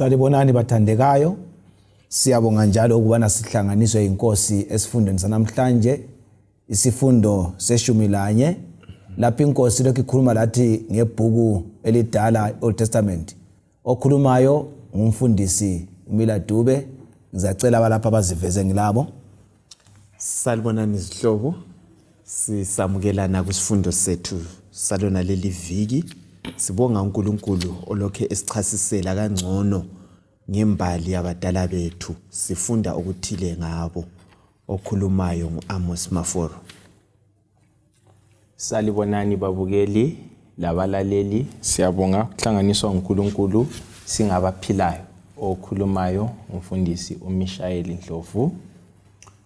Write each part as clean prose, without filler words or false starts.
Salibonani bathandekayo. Siyabonga njalo ukubana sihlanganiswe inkosi esifundweni sanamhlanje. Isifundo sesishumi lanye. Lapho inkosi lokhu ikhuluma lathi ngebhuku elidala Old Testament. Okhulumayo ngumfundisi uMiladube. Ngizacela abalapha abaziveze ngilabo. Salibonani izihlobo. Sisamukelana kwisifundo sethu salona leli viki. Sibonga uNkulunkulu olokhe esichasisela kangcono ngembali yabadala bethu. Sifunda okuthile ngabo. Okhulumayo nguAmos Maforo. Salibonani babukeli labalaleli, siyabonga ukuhlanganiswa uNkulunkulu singabaphilayo. Okhulumayo umfundisi uMishayeli Ndlovu.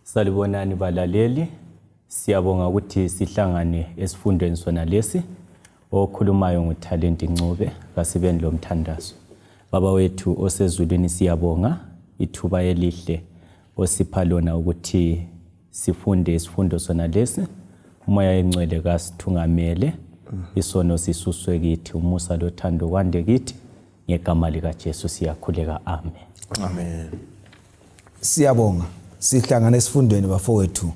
Salibonani balaleli, siyabonga ukuthi sihlangane esifundweni sona lesi. Okhulumayo nguTalent Ncube kaSibeni lomthandazo. Baba wethu osezulwini siyabonga ithuba elihle osipha lona ukuthi sifunde isifundo sona lesi. Umoya engcwele kasithungamele, isono sisuswe kithi, umusa lothando kwande kithi. Ngegama lika Jesu siyakhuleka, amen. Amen. Siyabonga sihlangana esifundweni bafowethu.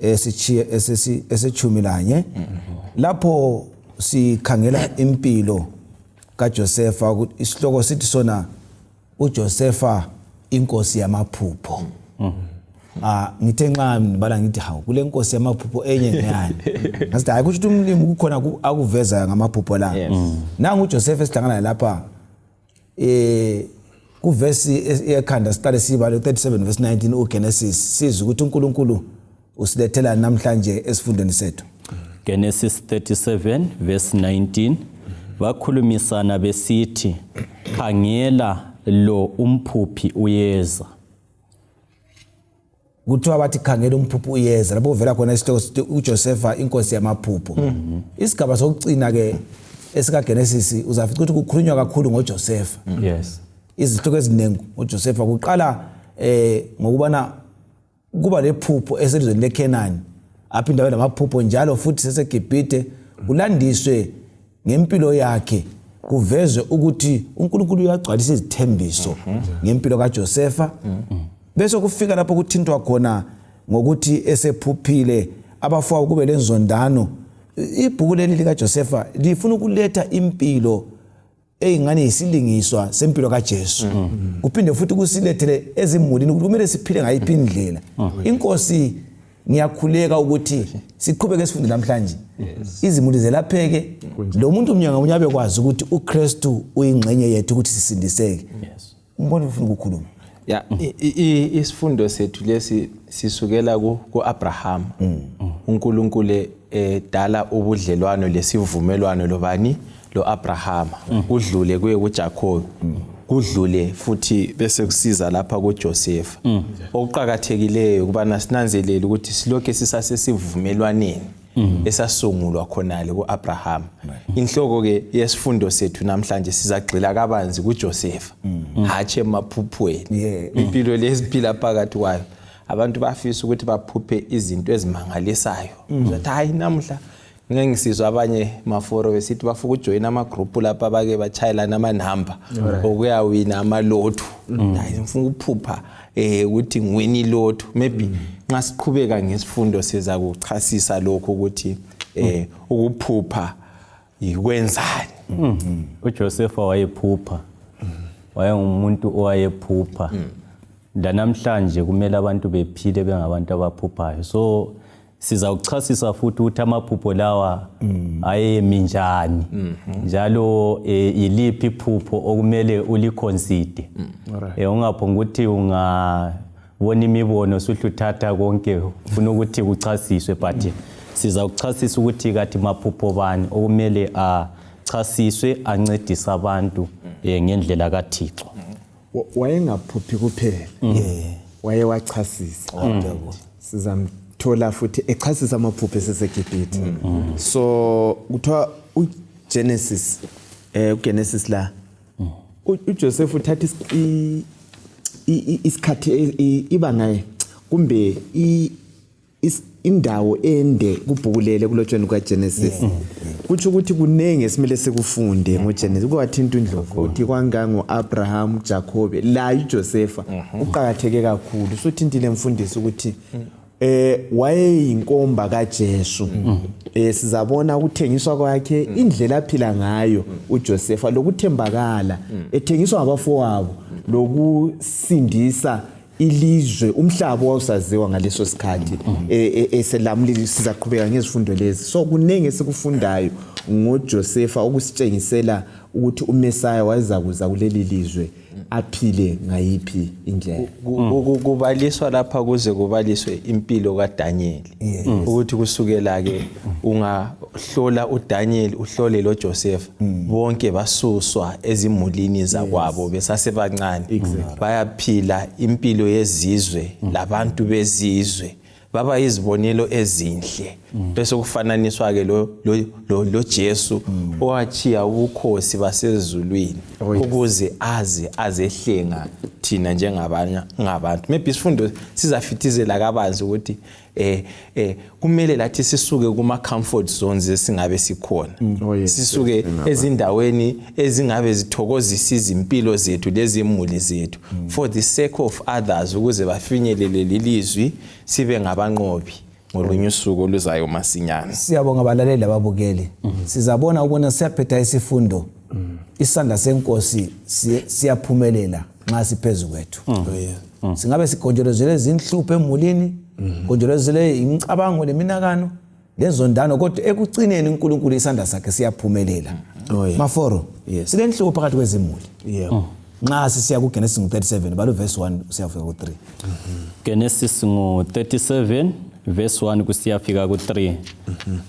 Sesitshumi lanye. Lapho sikhangela impilo kaJosefa, isihloko sithi sona uJosefa Inkosi Yamaphupho. Ngithe nxa ngibala ngithi hawu kule Nkosi Yamaphupho enye ngiyani. Ngasithi hayi ukuthi umlimi kukhona akuveza ngamaphupho la. Nangu uJosefa esihlangana lapha kuvesi ekhanda siqale sibalo 37 verse 19 uGenesis sizwe ukuthi uNkulunkulu usilethela namhlanje esifundweni sethu. Genesis 37 verse 19. Bakhulumisana besithi, khangela lo umphuphi uyeza. Kuthiwa bathi khangela umphuphi uyeza. Lapho uvela khona isihloko sithi uJosefa Inkosi Yamaphupho. Isigaba sokucina ke esika Genesis uzafica ukuthi kukhulunywa kakhulu ngoJosefa. Yes. Izihloko eziningi uJosefa kuqala ngokubana kuba lephupho eselizweni leKenani. Aphinda wena amaphupho njalo futhi seseGibhite kulandiswe ngempilo yakhe kuvezwe ukuthi uNkulunkulu uyagcwalisa izithembiso ngempilo kaJosefa. Bese kufika lapho kuthintwa khona ngokuthi esephuphile abafwa kube lenzondano. Ibhuku leli likaJosefa lifuna ukuletha impilo eyingane isilingiswa sempilo kaJesu. Kuphinde futhi kusilethele ezimulini ukuthi kumele siphile ngayiphi indlela. Inkosi ngiyakhuleka ukuthi siqhubeke sifunde namhlanje. Izimuli zelapheke lo muntu umnyanga unyabe kwazi ukuthi uKristu uyingxenye yethu ukuthi sisindiseke. Umbona ufuna ukukhuluma. Ya isifundo sethu lesi sisukela kuAbraham. uNkulunkulu edala ubudlelwano lesivumelwano lobani loAbraham. Kudlule kuye kuJacob. Kudlule futhi bese kusiza lapha kuJosefa. Okuqhakathekileyo kubana sinanzelele ukuthi silokho sisasesivumelwaneni esasungulwa khonale kuAbraham. Inhloko ke yesifundo sethu namhlanje sizagxila kabanzi kuJosefa. Hache emaphuphweni. Impilo lesiphila phakathi kwayo. Abantu bafisa ukuthi baphuphe izinto ezimangalisayo. Uzathi hayi namhla ngeke ngisizwe abanye Maforo besithi bafuna ukujoin ama group lapha bake bachayelana amanamba okuyawina amalotho. Hayi ngifuna ukuphupha ukuthi ngiwini ilotho. Maybe nxa siqhubeka ngesifundo siza kuchasisa lokho ukuthi ukuphupha yikwenzani. uJosefa wayephupha. Wayengumuntu owayephupha. Namhlanje kumele abantu bephile bengabantu abaphuphayo. So siza ukuchasisa futhi ukuthi amaphupho lawa ayeminjani. Njalo iliphi iphupho okumele uliconsider. Ungaphonga ukuthi ungabona imibono suhluthatha konke ufuna ukuthi kuchasiswe, but siza ukuchasisa ukuthi kathi maphupho bani okumele achasiswe ancedise abantu ngendlela kaThixo. Wayengaphuphi kuphela. Wayewachasisa. Sizamthola futhi echasisa amaphupho eseGibhite. So kuthiwa uGenesis uGenesis la uJoseph uthatha isikhathi iba naye kumbe indawo ende kubhukulele kulotshweni kwaGenesis kuthi ukuthi kunenge esimele sikufunde ngoGenesis kwathinta indlovu uthi kwangango Abraham Jacob la uJosefa uqhakatheke kakhulu so thintile mfundisi ukuthi wayeyinkomba kaJesu sizabona ukuthengiswa kwakhe indlela aphila ngayo uJosefa lokuthembakala ethengiswa ngabafowabo lokusindisa ilizwe umhlaba wawusaziwa ngaleso sikhathi eselamlili sizaqhubeka ngezifundo lezi so kunenge esikufundayo ngoJosefa ukusitshengisela ukuthi uMesaya wayezakuza kuleli lizwe aphile ngayiphi indlela kubaliswa lapha kuze kubaliswe impilo kaDaniel ukuthi kusukela ke ungahlola uDaniel uhlole loJosefa bonke basuswa ezimulini zakwabo besasebancane bayaphila impilo yezizwe labantu bezizwe baba izibonelo ezinhle bese kufananiswa ke lo Jesu owachiya ubukhosi basezulwini ukuze azehlenga thina ngabantu maybe isifundo sizafithizela kabanzi ukuthi kumele lathi sisuke kuma comfort zones esingabe sikhona sisuke ezindaweni ezingabe zithokozisa izimpilo zethu lezimuli zethu for the sake of others ukuze bafinyelele lelizwi sibe ngabanqobi ngolunye usuku oluzayo masinyana. Siyabonga abalaleli ababukeli sizabona ukubona siyaphetha isifundo isandla senkosi siyaphumelela nxa siphezulu kwethu singabe sigonjolozele izinhlupho emulini gonjolozele imicabango leminakano lezondano kodwa ekucineni uNkulunkulu isandla sakhe siyaphumelela maforo silenhlupho phakathi kwezimuli nxa sisiya kuGenesis 37 balo verse 1 siyafika ku 3 Genesis 37 verse 1 kusiyafika ku 3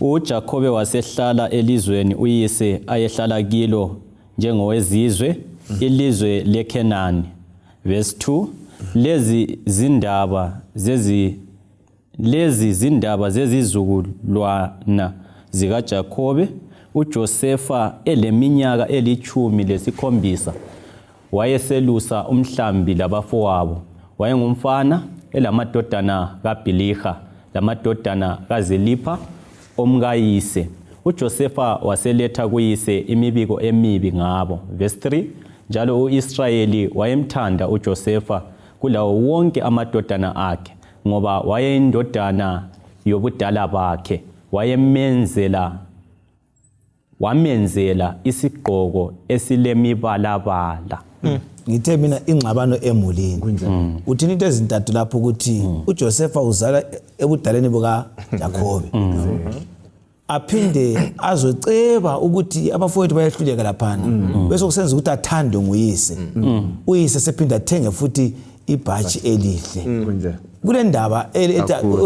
uJakobe wasehlala elizweni uyise ayehlala kilo njengowezizwe ilizwe leKenani verse 2 lezi zindaba zezizukulwana zikaJakobe uJosefa eleminyaka 17 wayeselusa umhlambi labafowabo wayengumfana elamadodana kaBhiliha lamadodana kaZilipha omkayise uJosefa waseletha kuyise imibiko emibi ngabo verse 3 njalo uIsrayeli wayemthanda uJosefa kulawo wonke amadodana akhe ngoba wayeyindodana yobudala bakhe wamenzela isigqoko esilemibalabala ngithe mina ingxabano emulini uthini into ezintathu lapho ukuthi uJosefa uzala ebudaleni buka Jacob aphinde azoceba ukuthi abafowethu bayehluleka laphana bese kusenza ukuthi athandwe nguyise uyise sephinda athenge futhi ibhaji elihle kule ndaba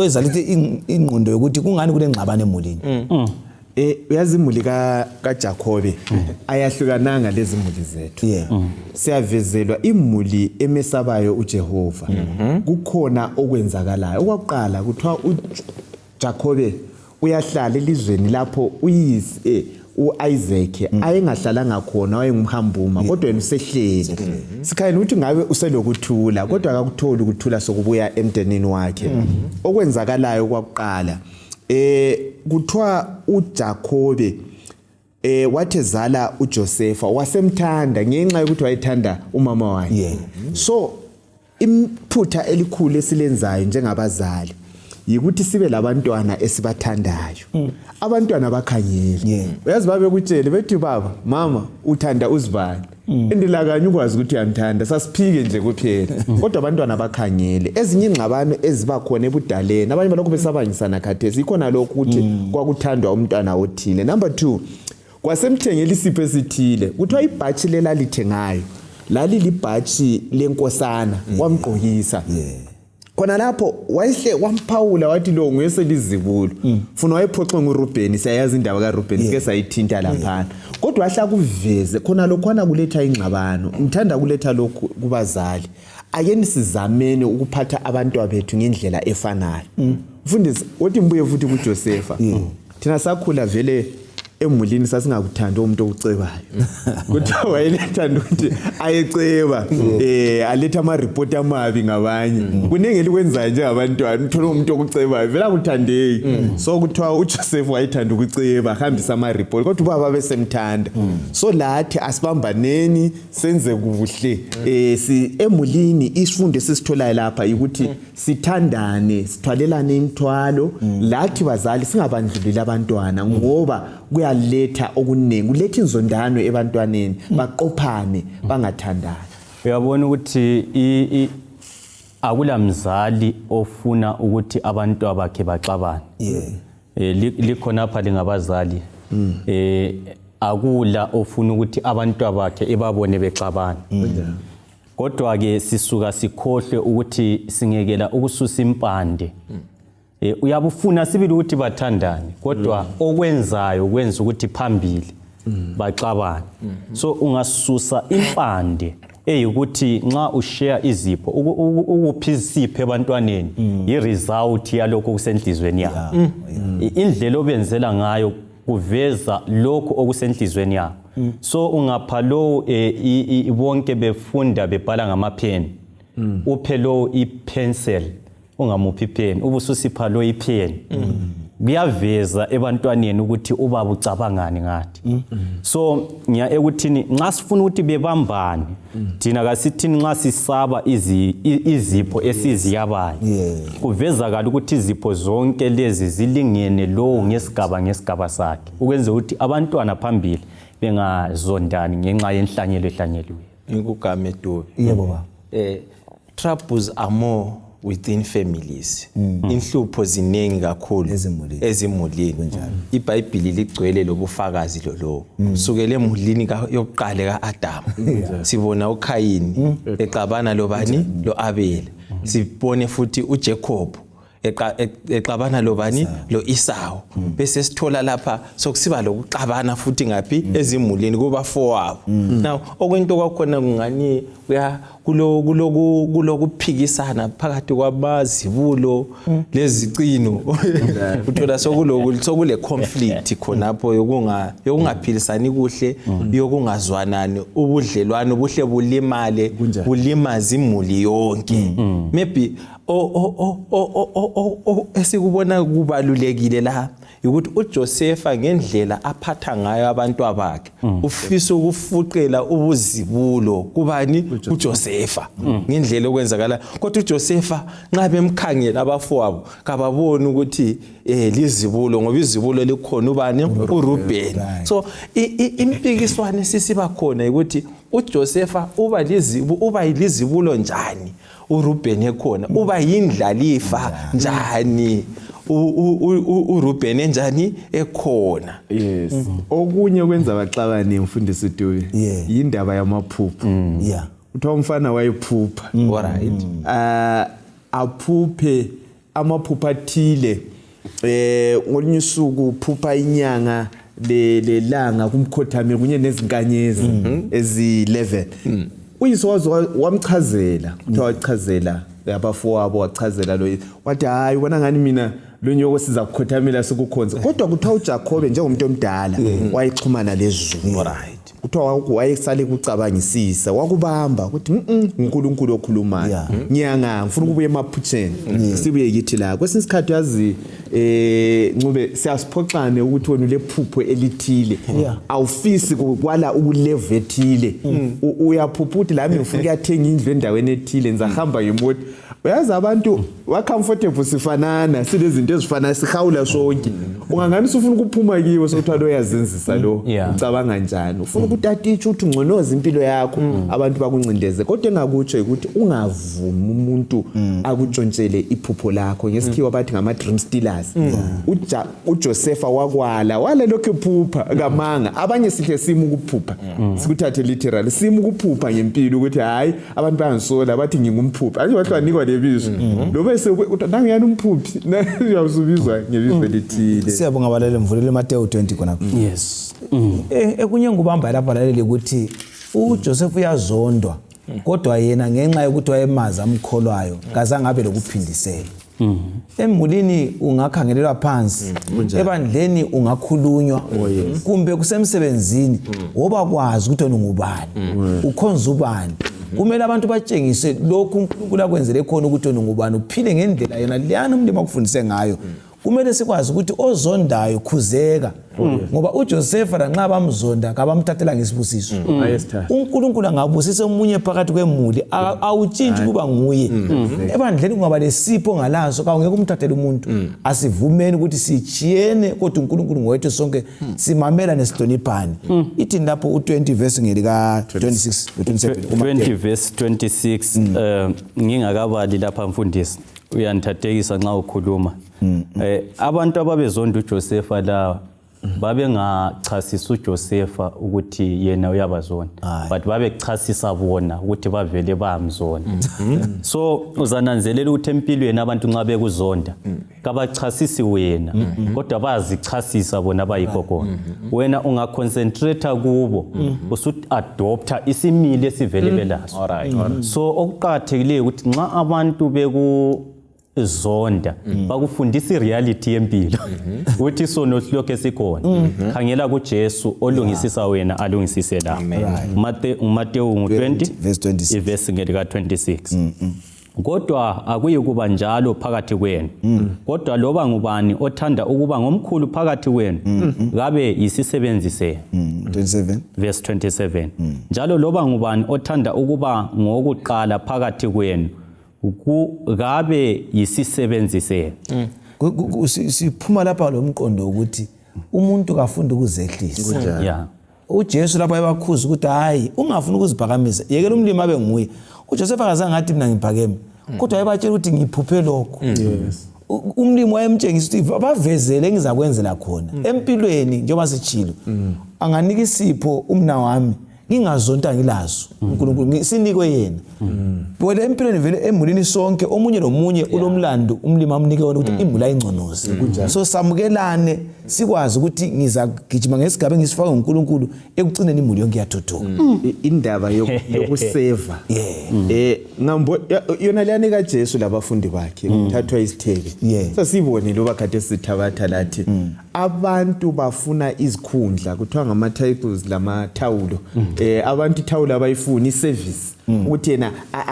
ezalithi ingqondo yokuthi kungani kule ngxabano emulini uyazi imuli kaJacob ayahlukananga lezi imuli zethu siyavezelwa imuli emesabayo uJehova kukhona okwenzakalayo okwakuqala kuthiwa uJacob uyahlala elizweni lapho uyise uIsaac ayengahlalanga khona wayengumhambuma kodwa yena usehlele sikhayela ukuthi ngabe uselokuthula kodwa akakutholi ukuthula sokubuya emndenini wakhe okwenzakalayo kwakuqala kuthiwa uJacob wathezala uJosefa wasemthanda ngenxa yokuthi wayethanda umama wakhe so imphutha elikhulu esilenzayo njengabazali yikuthi sibe labantwana esibathandayo abantwana bakhangele uyazi babe kutshele bethi baba mama uthanda uzibani endilakanye ukwazi ukuthi uyamthanda sasiphike nje kuphela kodwa abantwana bakhangele ezinye ingxabano eziba khona ebudaleni abanye balokho besabanyisana khathesi ikhona lokho ukuthi kwakuthandwa umntwana othile number 2 kwasemthengela isipho esithile kuthiwa ibhachi lelalithengayo lali libhachi lenkosana wamgqokisa khona lapho wayehle wamphawula wathi lo nguyeselizibulo funa wayephoxwe nguRubeni siyayazi indaba kaRubeni sike sayithinta lapha kodwa ahla kuveze khona lokhwana kuletha ingxabano ngithanda kuletha lokhu kubazali ayeni sizamene ukuphatha abantwana bethu ngendlela efanayo mfundisi uthi mbuye futhi kuJosefa thina sakhula vele emulini sasingakuthanda umuntu okucebayo kuthiwa wayelethanda ukuthi ayeceba aletha ama-report amabi ngabanye kuningi elikwenzayo njengabantwana uthola umuntu okucebayo vele akuthandeki so kuthiwa uJosefa wayethanda ukuceba ahambisa ama-report kodwa ubaba besemthanda so lathi asibambaneni senze kuhle emulini isifundo esisitholayo lapha ukuthi sithandane sithwalelane imithwalo lathi bazali singabandlululi abantwana ngoba kuyaletha okuningi kuletha inzondano ebantwaneni baqophane bangathandani. Uyabona ukuthi akula mzali ofuna ukuthi abantwana bakhe baxabane. Likhona lapha lingabazali akula ofuna ukuthi abantwana bakhe ebabone bexabana. Kodwa ke sisuka sikhohle ukuthi singekela ukususa impande. Uyabufuna sibili ukuthi bathandane kodwa okwenzayo kwenza ukuthi phambili baxabane. So ungasusa impande eyukuthi nxa ushare izipho ukuphiziphe ebantwaneni iresult yalokho kusenhlizweni yabo. Indlela obenzela ngayo kuveza lokho okusenhlizweni yabo. So ungapha lo bonke befunda bebhala ngamapen uphe lo ipencil ungamuphi pen ubususipha lo ipen kuyaveza ebantwaneni ukuthi ubaba ucabangani ngathi. So ngiya ekuthini nxa sifuna ukuthi bebambane thina kasithini nxa sisaba izipho esiziyabayo kuvezakala ukuthi izipho zonke lezi zilingene lo ngesigaba sakhe ukwenza ukuthi abantwana phambili bengazondani ngenxa yenhlanyelo ehlanyeliwe. Ngikugame Dobe. Yebo baba. Troubles are more within families. Inhlupho ziningi kakhulu ezimulini. iBhayibheli ligcwele lobufakazi lo. Sukele emulini yokuqala kaAdam. Sibona uKhayini exabana lobani lo Abel. Sibone futhi uJacob exabana lobani lo Esau. Bese sithola lapha sokusiba lokuxabana futhi ngapi ezimulini kubafowabo. Now okwento kwakhona kungani kulokuphikisana phakathi kwabazibulo lezicino uthola sokule conflict khonapho yokungaphilisani kuhle yokungazwanani ubudlelwano buhle bulimale bulimaza imuli yonke. Maybe esikubona kubalulekile la ukuthi uJosefa ngendlela aphatha ngayo abantu abakhe ufisa ukufuqela ubuzibulo kubani uJosefa ngendlela okwenzakala kodwa uJosefa nxa bemkhangela abafowabo kababoni ukuthi lizibulo ngoba izibulo likhona ubani uRuben. So impikiswane sisiba khona ukuthi uJosefa uba yilizibulo njani uRuben ekhona uba yindlalifa njani uRuben enjani ekhona. Yes. Okunye kwenza baxabane mfundisi Dube indaba yamaphupho. Uthiwa umfana wayephupha. Alright. Aphuphe amaphupho athile ngolinye usuku uphupha inyanga lelanga kumkhothame kunye nezinkanyezi ezi11. Uyise wamchazela kuthiwa wachazela abafowabo wachazela lo wathi hayi ubona ngani mina lo nyoko siza kukhothamela sokukhonza kodwa kuthiwa uJacob njengomuntu omdala wayexhumana lezulu. Alright. Kuthiwa wayesale kucabangisisa wakubamba ukuthi uNkulunkulu okhulumayo nyanga ngifuna ukubuya emaphutheni sibuye kithi la kwesinye isikhathi yazi Ncube siyasiphoxane ukuthi wena lephupho elithile awufisi kwala ukulevel ethile uyaphupha ukuthi la mina ngifuna ukuyathenga indlu endaweni ethile ngizahamba ngemoto uyazi abantu wa comfortable sifanana silezinto ezifana sihawula sonke ungangani ufuna ukuphuma kiwe sokuthi lo yazenzisa lo ucabanga njani ufuna ukuthi atitshe ukuthi ungconoza impilo yakho abantu bakuncindeze kodwa engakutsho ukuthi ungavumi umuntu akutshontshele iphupho lakho ngesikhiwa bathi ngama dream stealers. uJosefa wala lokho ephupha kamanga abanye sihle simu ukuphupha sikuthathe literal simu ukuphupha ngempilo ukuthi hayi abantu bayangisola bathi ngingumphuphi anje wathi wanikwa lebizo lo bese nangiyani umphuphi uyazubizwa ngebizo lithile. Siyabonga abalali mvulele Mateyu 20 khona. Yes. Ekunye ngubamba lapha abalali ukuthi uJosefa uyazondwa kodwa yena ngenxa yokuthi wayemaza amkholwayo kazange abe lokuphindisela. Emulini ungakhangelelwa phansi, ebandleni ungakhulunywa, kumbe kusemsebenzini woba kwazi ukuthi wena ungubani, ukhonza ubani. Kumele abantu batshengise lokhu uNkulunkulu akwenzele khona ukuthi wena ungubani, uphile ngendlela yena leyana umlimi akufundise ngayo. Kumele sikwazi ukuthi ozondayo khuzeka, ngoba uJosefa lanxa bamzonda kabamthathela ngesibusiso. uNkulunkulu angabusisa umunye phakathi kwemuli awutshintshi kuba nguye. Ebandleni kungaba lesipho ngalaso kawungeke umthathele umuntu. Asivumeni ukuthi sichiyene kodwa uNkulunkulu ngowethu sonke simamela nesihloniphane. Ithi lapho u20 verse ngelika 26 27 20 verse 26 ngingakabali lapha mfundisi uyanthathekisa nxa ukhuluma. Abantu ababezonda uJosefa la babengachasisa uJosefa ukuthi yena uyabazonda, but babechasisa bona ukuthi bavele bamzonda. So uzananzelela ukuthi empilweni abantu nxa bekuzonda kabachasisi wena kodwa bazichasisa bona bayikokona. Wena ungaconcentrate kubo usuthi adopta isimile esivele belaso. So okuqhakathekileyo ukuthi nxa abantu zonda bakufundisa ireality yempilo ukuthi isono silokho esikhona. Khangela kuJesu olungisisa wena alungisise la. Matthew 20 verse 26 verse ngelika 26. Kodwa akuyi kuba njalo phakathi kwenu. Kodwa loba ngubani othanda ukuba ngomkhulu phakathi kwenu kabe yisisebenzi senu. 27 verse 27. Njalo loba ngubani othanda ukuba ngokuqala phakathi kwenu kabe yisisebenzi senu. Siphuma lapha lomqondo ukuthi umuntu kafunda ukuzehlisa. uJesu lapha ebakhuza ukuthi hayi ungafuna ukuziphakamisa yekela umlimi abe nguye. uJosefa akazange athi mina ngiphakeme kodwa ayebatshela ukuthi ngiphuphe lokho. Umlimi wayemtshengisa ukuthi bavezele engizakwenzela khona empilweni njengoba sichilo. Anganika isipho umna wami ngingazonta ngilazo uNkulunkulu sinikwe yena. Bona empilweni vele emulini sonke omunye nomunye ulomlando umlimi amnike wona ukuthi imuli ayingconoze. So samukelane sikwazi ukuthi ngizagijima ngesigaba engisifaka uNkulunkulu ekucineni imuli yonke yathuthuka. Indaba yokuseva ngambo yona leyani kaJesu labafundi bakhe uthathwa isithebe. Sasibone lo bakade sithabatha lathi abantu bafuna izikhundla kuthiwa ngama titles lamathawulo. Abantu ithawulo abayifuna iservice ukuthi yena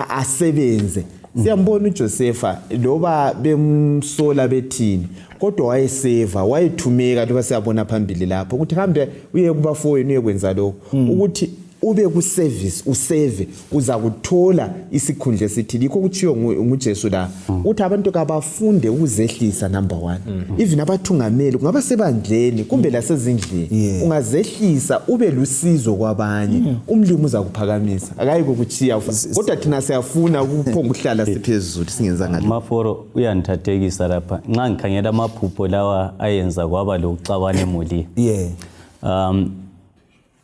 asebenze. Siyambona uJosefa loba bemsola bethini kodwa wayeseva wayethumeka loba siyabona phambili lapho ukuthi hambe uye kubafowenu uyekwenza lokho ukuthi ube ku service useve uza kuthola isikhundla esithi likho kuchiyo nguJesu la uthi abantu kabafunde ukuzehlisa number 1. Even abathungameli kungaba sebandleni kumbe lasezindlini ungazehlisa ube lusizo kwabanye umlimi uza kuphakamisa akayi kokuchiya kodwa thina siyafuna ukuphonga uhlala siphezulu singenza ngalo. Maforo uyanthathekisa lapha nxa ngikhangela amaphupho lawa ayenza kwaba lokuxabana emuli.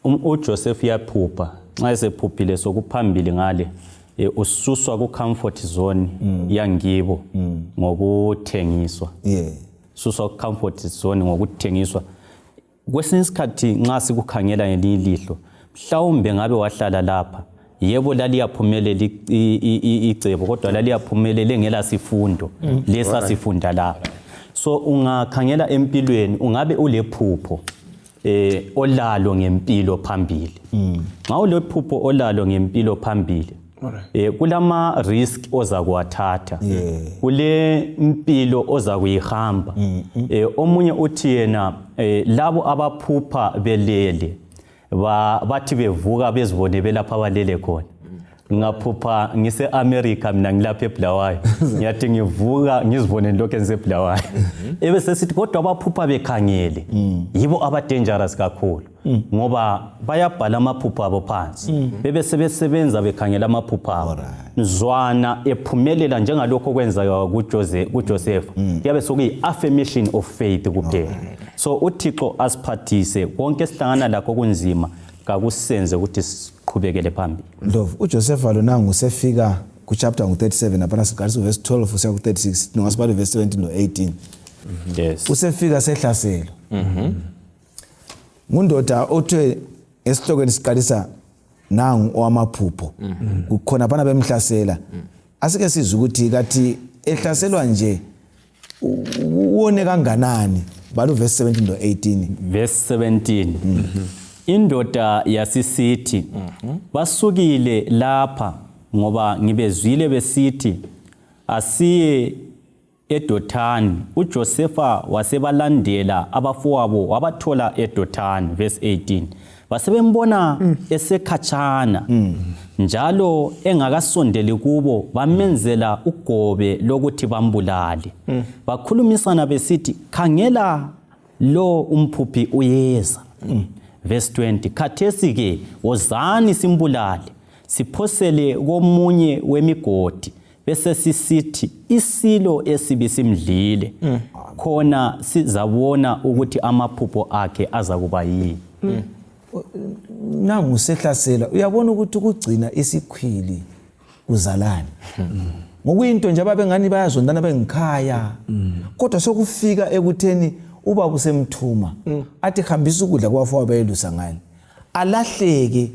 uJosefa yaphupha nxa esephuphile sokuphambili ngale ususwa ku comfort zone yangibo ngokuthengiswa. Suswa ku comfort zone ngokuthengiswa. Kwesinye isikhathi nxa sikukhangela ngelinye ilihlo mhlawumbe ngabe wahlala lapha yebo laliyaphumelela icebo kodwa laliyaphumelela ngela sifundo lesa sifunda lapha. So ungakhangela empilweni ungabe ulephupho olalo ngempilo phambili. Nxa ulephupho olalo ngempilo phambili kulama risk oza kuwathatha kule impilo oza kuyihamba. Omunye uthi yena labo abaphupha belele bathi bevuka bezibone belapha balele khona. Ngaphupha ngise America mina ngilapha eBulawayo ngiyathi ngivuka ngizibone lokho enze eBulawayo ebese sithi kodwa abaphupha bekhangele yibo aba dangerous kakhulu ngoba bayabhala amaphupha abo phansi bebe sebesebenza bekhangela amaphupha abo zwana ephumelela njengalokho kwenza kuJosefa yabe sokuyi affirmation of faith kuphela. So uThixo asiphathise konke sihlangana lakho kunzima kakusenze ukuthi siqhubekele phambili. Ndlovu uJosefa lona ngusefika ku chapter 37 apha siqalisa verse 12 usiya ku 36 nongasibala verse 17 no 18. Yes. Usefika sehlaselo. Ngundoda othe esihlokweni siqalisa nangu owamaphupho. Kukhona bana bemhlasela. Asike sizwe ukuthi kathi ehlaselwa nje uone kanganani balo verse 17 no 18 verse 17 indoda yasisithi basukile lapha ngoba ngibezwile besithi asiye eDothani uJosefa wasebalandela abafowabo wabathola eDothani verse 18 basebembona esekhatshana njalo engakasondeli kubo bamenzela ugobe lokuthi bambulale bakhulumisana besithi khangela lo umphuphi uyeza verse 20 khathesi ke wozani simbulale siphosele komunye wemigodi bese sisithi isilo esibi simdlile khona sizabona ukuthi amaphupho akhe azakuba yini nangu sehlasela uyabona ukuthi ukugcina isikhwili uzalana ngokuyinto nje ababengani bayazondana bengikhaya kodwa sokufika ekutheni ubaba usemthuma athi hambisa ukudla kwafowabo bayelusa ngani alahleke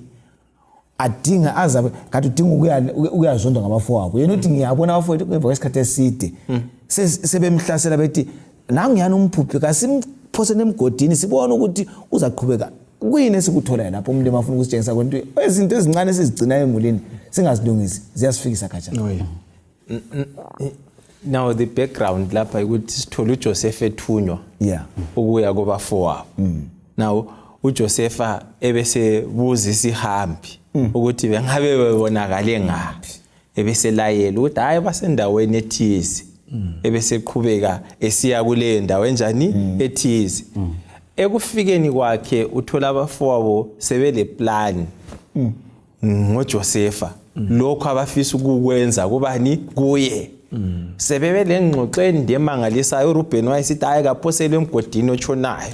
adinga azabe kanti udinga ukuyazondwa ngabafowabo yena uthi ngiyabona abafowethu emva kwesikhathi eside sebemhlasela bethi nangu yana umphuphi kasimphosene emgodini sibona ukuthi uzaqhubeka kuyini esikuthola lapho umuntu emafuna ukusitshengisa kwento izinto ezincane esizigcina emulini singazilungisi ziyasifikisa kanjani now the background lapha ukuthi sithola uJosefa ethunywa ukuya kubafowabo now uJosefa ebese buza isihambi ukuthi bengabe bebonakale ngaphi ebese layela ukuthi hayi basendaweni ethize ebese qhubeka esiya kule ndawo enjani ethize ekufikeni kwakhe uthola abafowabo sebele plan ngoJosefa lokho abafisa ukukwenza kubani kuye sebebe lengxoxeni ndemangalisayo uRuben wayesithi hayi kaphoselwe emgodini otshonayo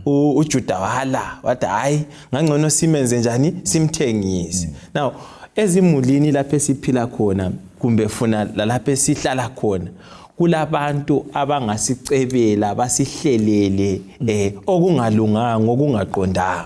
uJuda wala wathi hayi ngangcono simenze njani simthengise now ezimulini lapho esiphila khona kumbe funa lapho esihlala khona kulabantu abangasicebela basihlelele okungalunganga okungaqondanga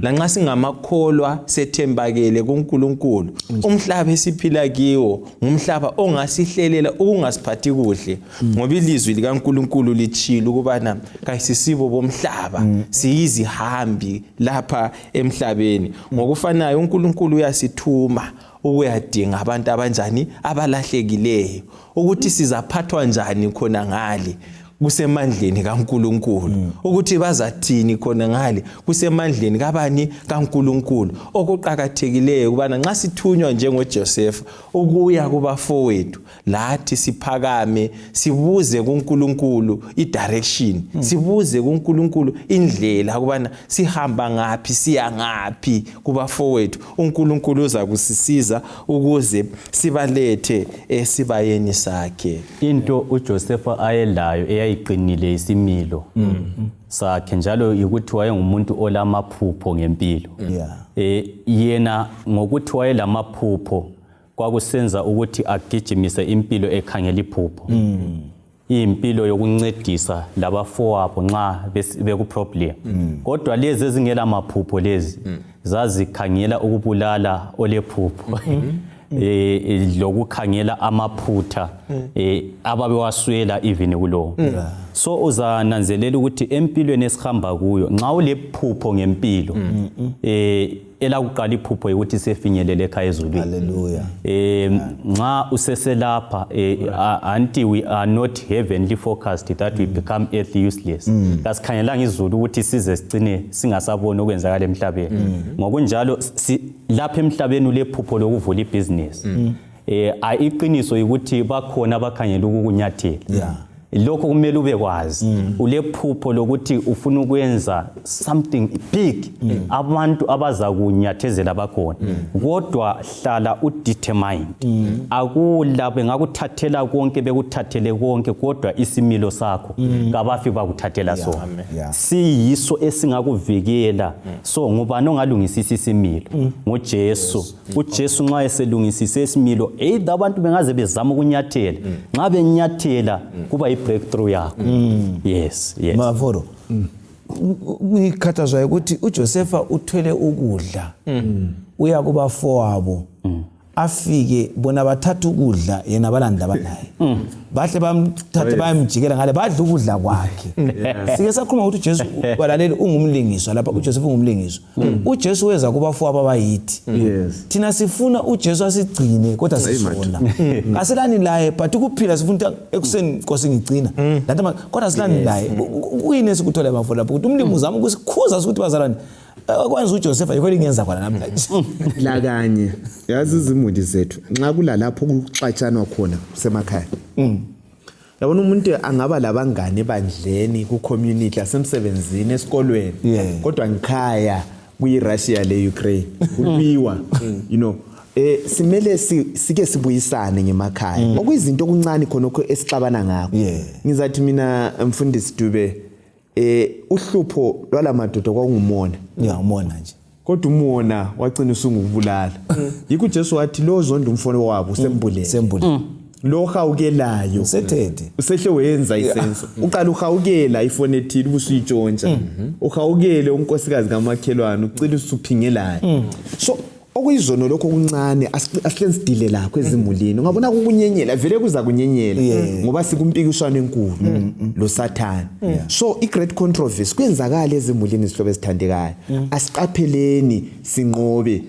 lanxa singamakholwa sethembakele kuNkulunkulu umhlaba esiphila kiwo ngumhlaba ongasihlelela okungasiphathi kuhle ngoba ilizwi likaNkulunkulu lichila ukubana kayisisibo bomhlaba siyizihambi lapha emhlabeni ngokufanayo uNkulunkulu uyasithuma ukuyadinga abantu abanjani abalahlekileyo ukuthi sizaphathwa njani khona ngale kusemandleni kaNkulunkulu ukuthi bazathini khona ngale kusemandleni kabani kaNkulunkulu okuqhakathekileyo kubana nxa sithunywa njengoJosefa ukuya kubafowethu lathi siphakame sibuze kuNkulunkulu idirection sibuze kuNkulunkulu indlela kubana sihamba ngaphi siya ngaphi kubafowethu uNkulunkulu uza kusisiza ukuze sibalethe esibayeni sakhe into uJosefa ayelayo eyayiqinile isimilo sakhe njalo ukuthi wayengumuntu olamaphupho ngempilo yena ngokuthi wayelamaphupho kwakusenza ukuthi agijimise impilo ekhangela iphupho impilo yokuncedisa labafowabo nxa beku problem kodwa lezi ezingela maphupho lezi zazikhangela ukubulala olephupho lokukhangela amaphutha ababewaswela even kulo so uzananzelela ukuthi empilweni esihamba kuyo nxa ulephupho ngempilo elakuqala iphupho ukuthi sefinyelele ekhaya ezulwini haleluya nxa useselapha anti we are not heavenly focused that we become earth useless kasikhangelanga izulu ukuthi size sicine singasaboni okwenzakala emhlabeni ngokunjalo lapha emhlabeni ulephupho lokuvula ibusiness ayiqiniso ukuthi bakhona abakhangela ukukunyathela lokho kumele ubekwazi ulephupho lokuthi ufuna ukwenza something big abantu abazakunyathezela bakhona kodwa hlala udetermined akula bengakuthathela konke bekuthathele konke kodwa isimilo sakho kabafi bakuthathela sona siyiso esingakuvikela so ngubani ongalungisisa isimilo ngoJesu uJesu nxa eselungisisa isimilo either abantu bengaze bezama ukunyathela nxa benyathela kuba breakthrough yakho yes maforo ngikhathazwa ukuthi uJosefa uthwele ukudla uya kubafowabo afike bona bathatha ukudla yena abalandela banaye bahle bamthatha bayamjikela ngale badla ukudla kwakhe sike sakhuluma ukuthi uJesu balaleli ungumlingiswa lapha uJosefa ungumlingiswa uJesu weza kubafowabo abayithi thina sifuna uJesu asigcine kodwa sisona aselani laye but ukuphila sifuna ekuseni Nkosi ngigcina kodwa aselani laye kuyini esikuthola bafowabo lapho ukuthi umlimi uzama ukusikhuza ukuthi bazalwane akwenza uJosefa yikho lingenza khona namhlanje la kanye yazi izimuli zethu nxa kulalapho ukuxatshanwa khona semakhaya yabona umuntu angaba labangane bandleni ku community asemsebenzini esikolweni kodwa ngikhaya kuyiRussia le Ukraine kubiwa you know simele sike sibuyisane ngemakhaya okuyizinto okuncane khonokho esixabana ngakho ngizathi mina mfundisi Dube uhlupho lwalamadoda kwakungumona umona nje kodwa umona wagcina usungubulala yikho uJesu wathi lo zonke umfone wabo usembulele lo hawukelayo sethethe usehle wenza isenzo uqala uhawukela ifone ethile ubusuyitshontsha uhawukele unkosikazi kamakhelwane ucela usuphingelayo so okuyizono lokho okuncane asihlensidile lakho ezimulini ngabona kunyenyelela vele kuza kunyenyela ngoba sikumpikiswana enkulu lo Sathane so i great controversy kwenzakala ezimulini isihlobo esithandekayo asiqapheleni sinqobe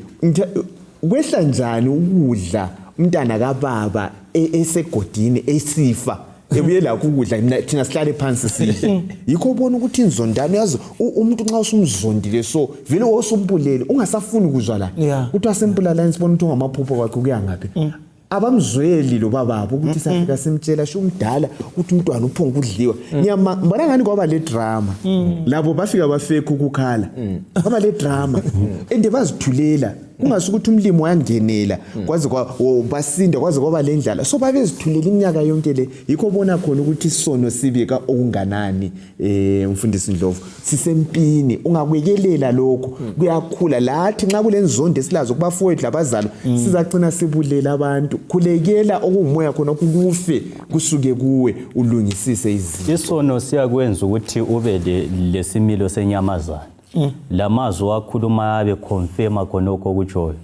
kwehla njani ukudla umntana kababa esegodini esifa ebuye la ukudla thina sihlale phansi sidle yikho ubona ukuthi inzondano yazi umuntu nxa usumzondile so vele wosumpulele ungasafuni ukuzwa la ukuthi wasempulala insibona ukuthi ungamaphupho kwakhe kuya ngapi abamzweli lo bababo ukuthi safika simtshela sho umdala ukuthi umntwana uphonga ukudliwa ngiyambona ngani kwaba le drama labo bafika bafeke ukukhala kwaba le drama ende bazithulela ungasukuthi umlimo wayangenela kwaze basinda kwaze kwaba lendlala so babezithulela iminyaka yonke le yikho bona khona ukuthi isono sibika okunganani umfundisi Ndlovu sisempini ungakwekelela lokho kuyakhula lathi nxa kulenzondo esilazo kubafowethu labazalo sizagcina sibulela abantu khulekela okumoya khona kukufe kusuke kuwe ulungisise izinto isono siyakwenza ukuthi ube lesimilo senyamazana lamazwi wakhuluma abe confirma khonokho kutshoyo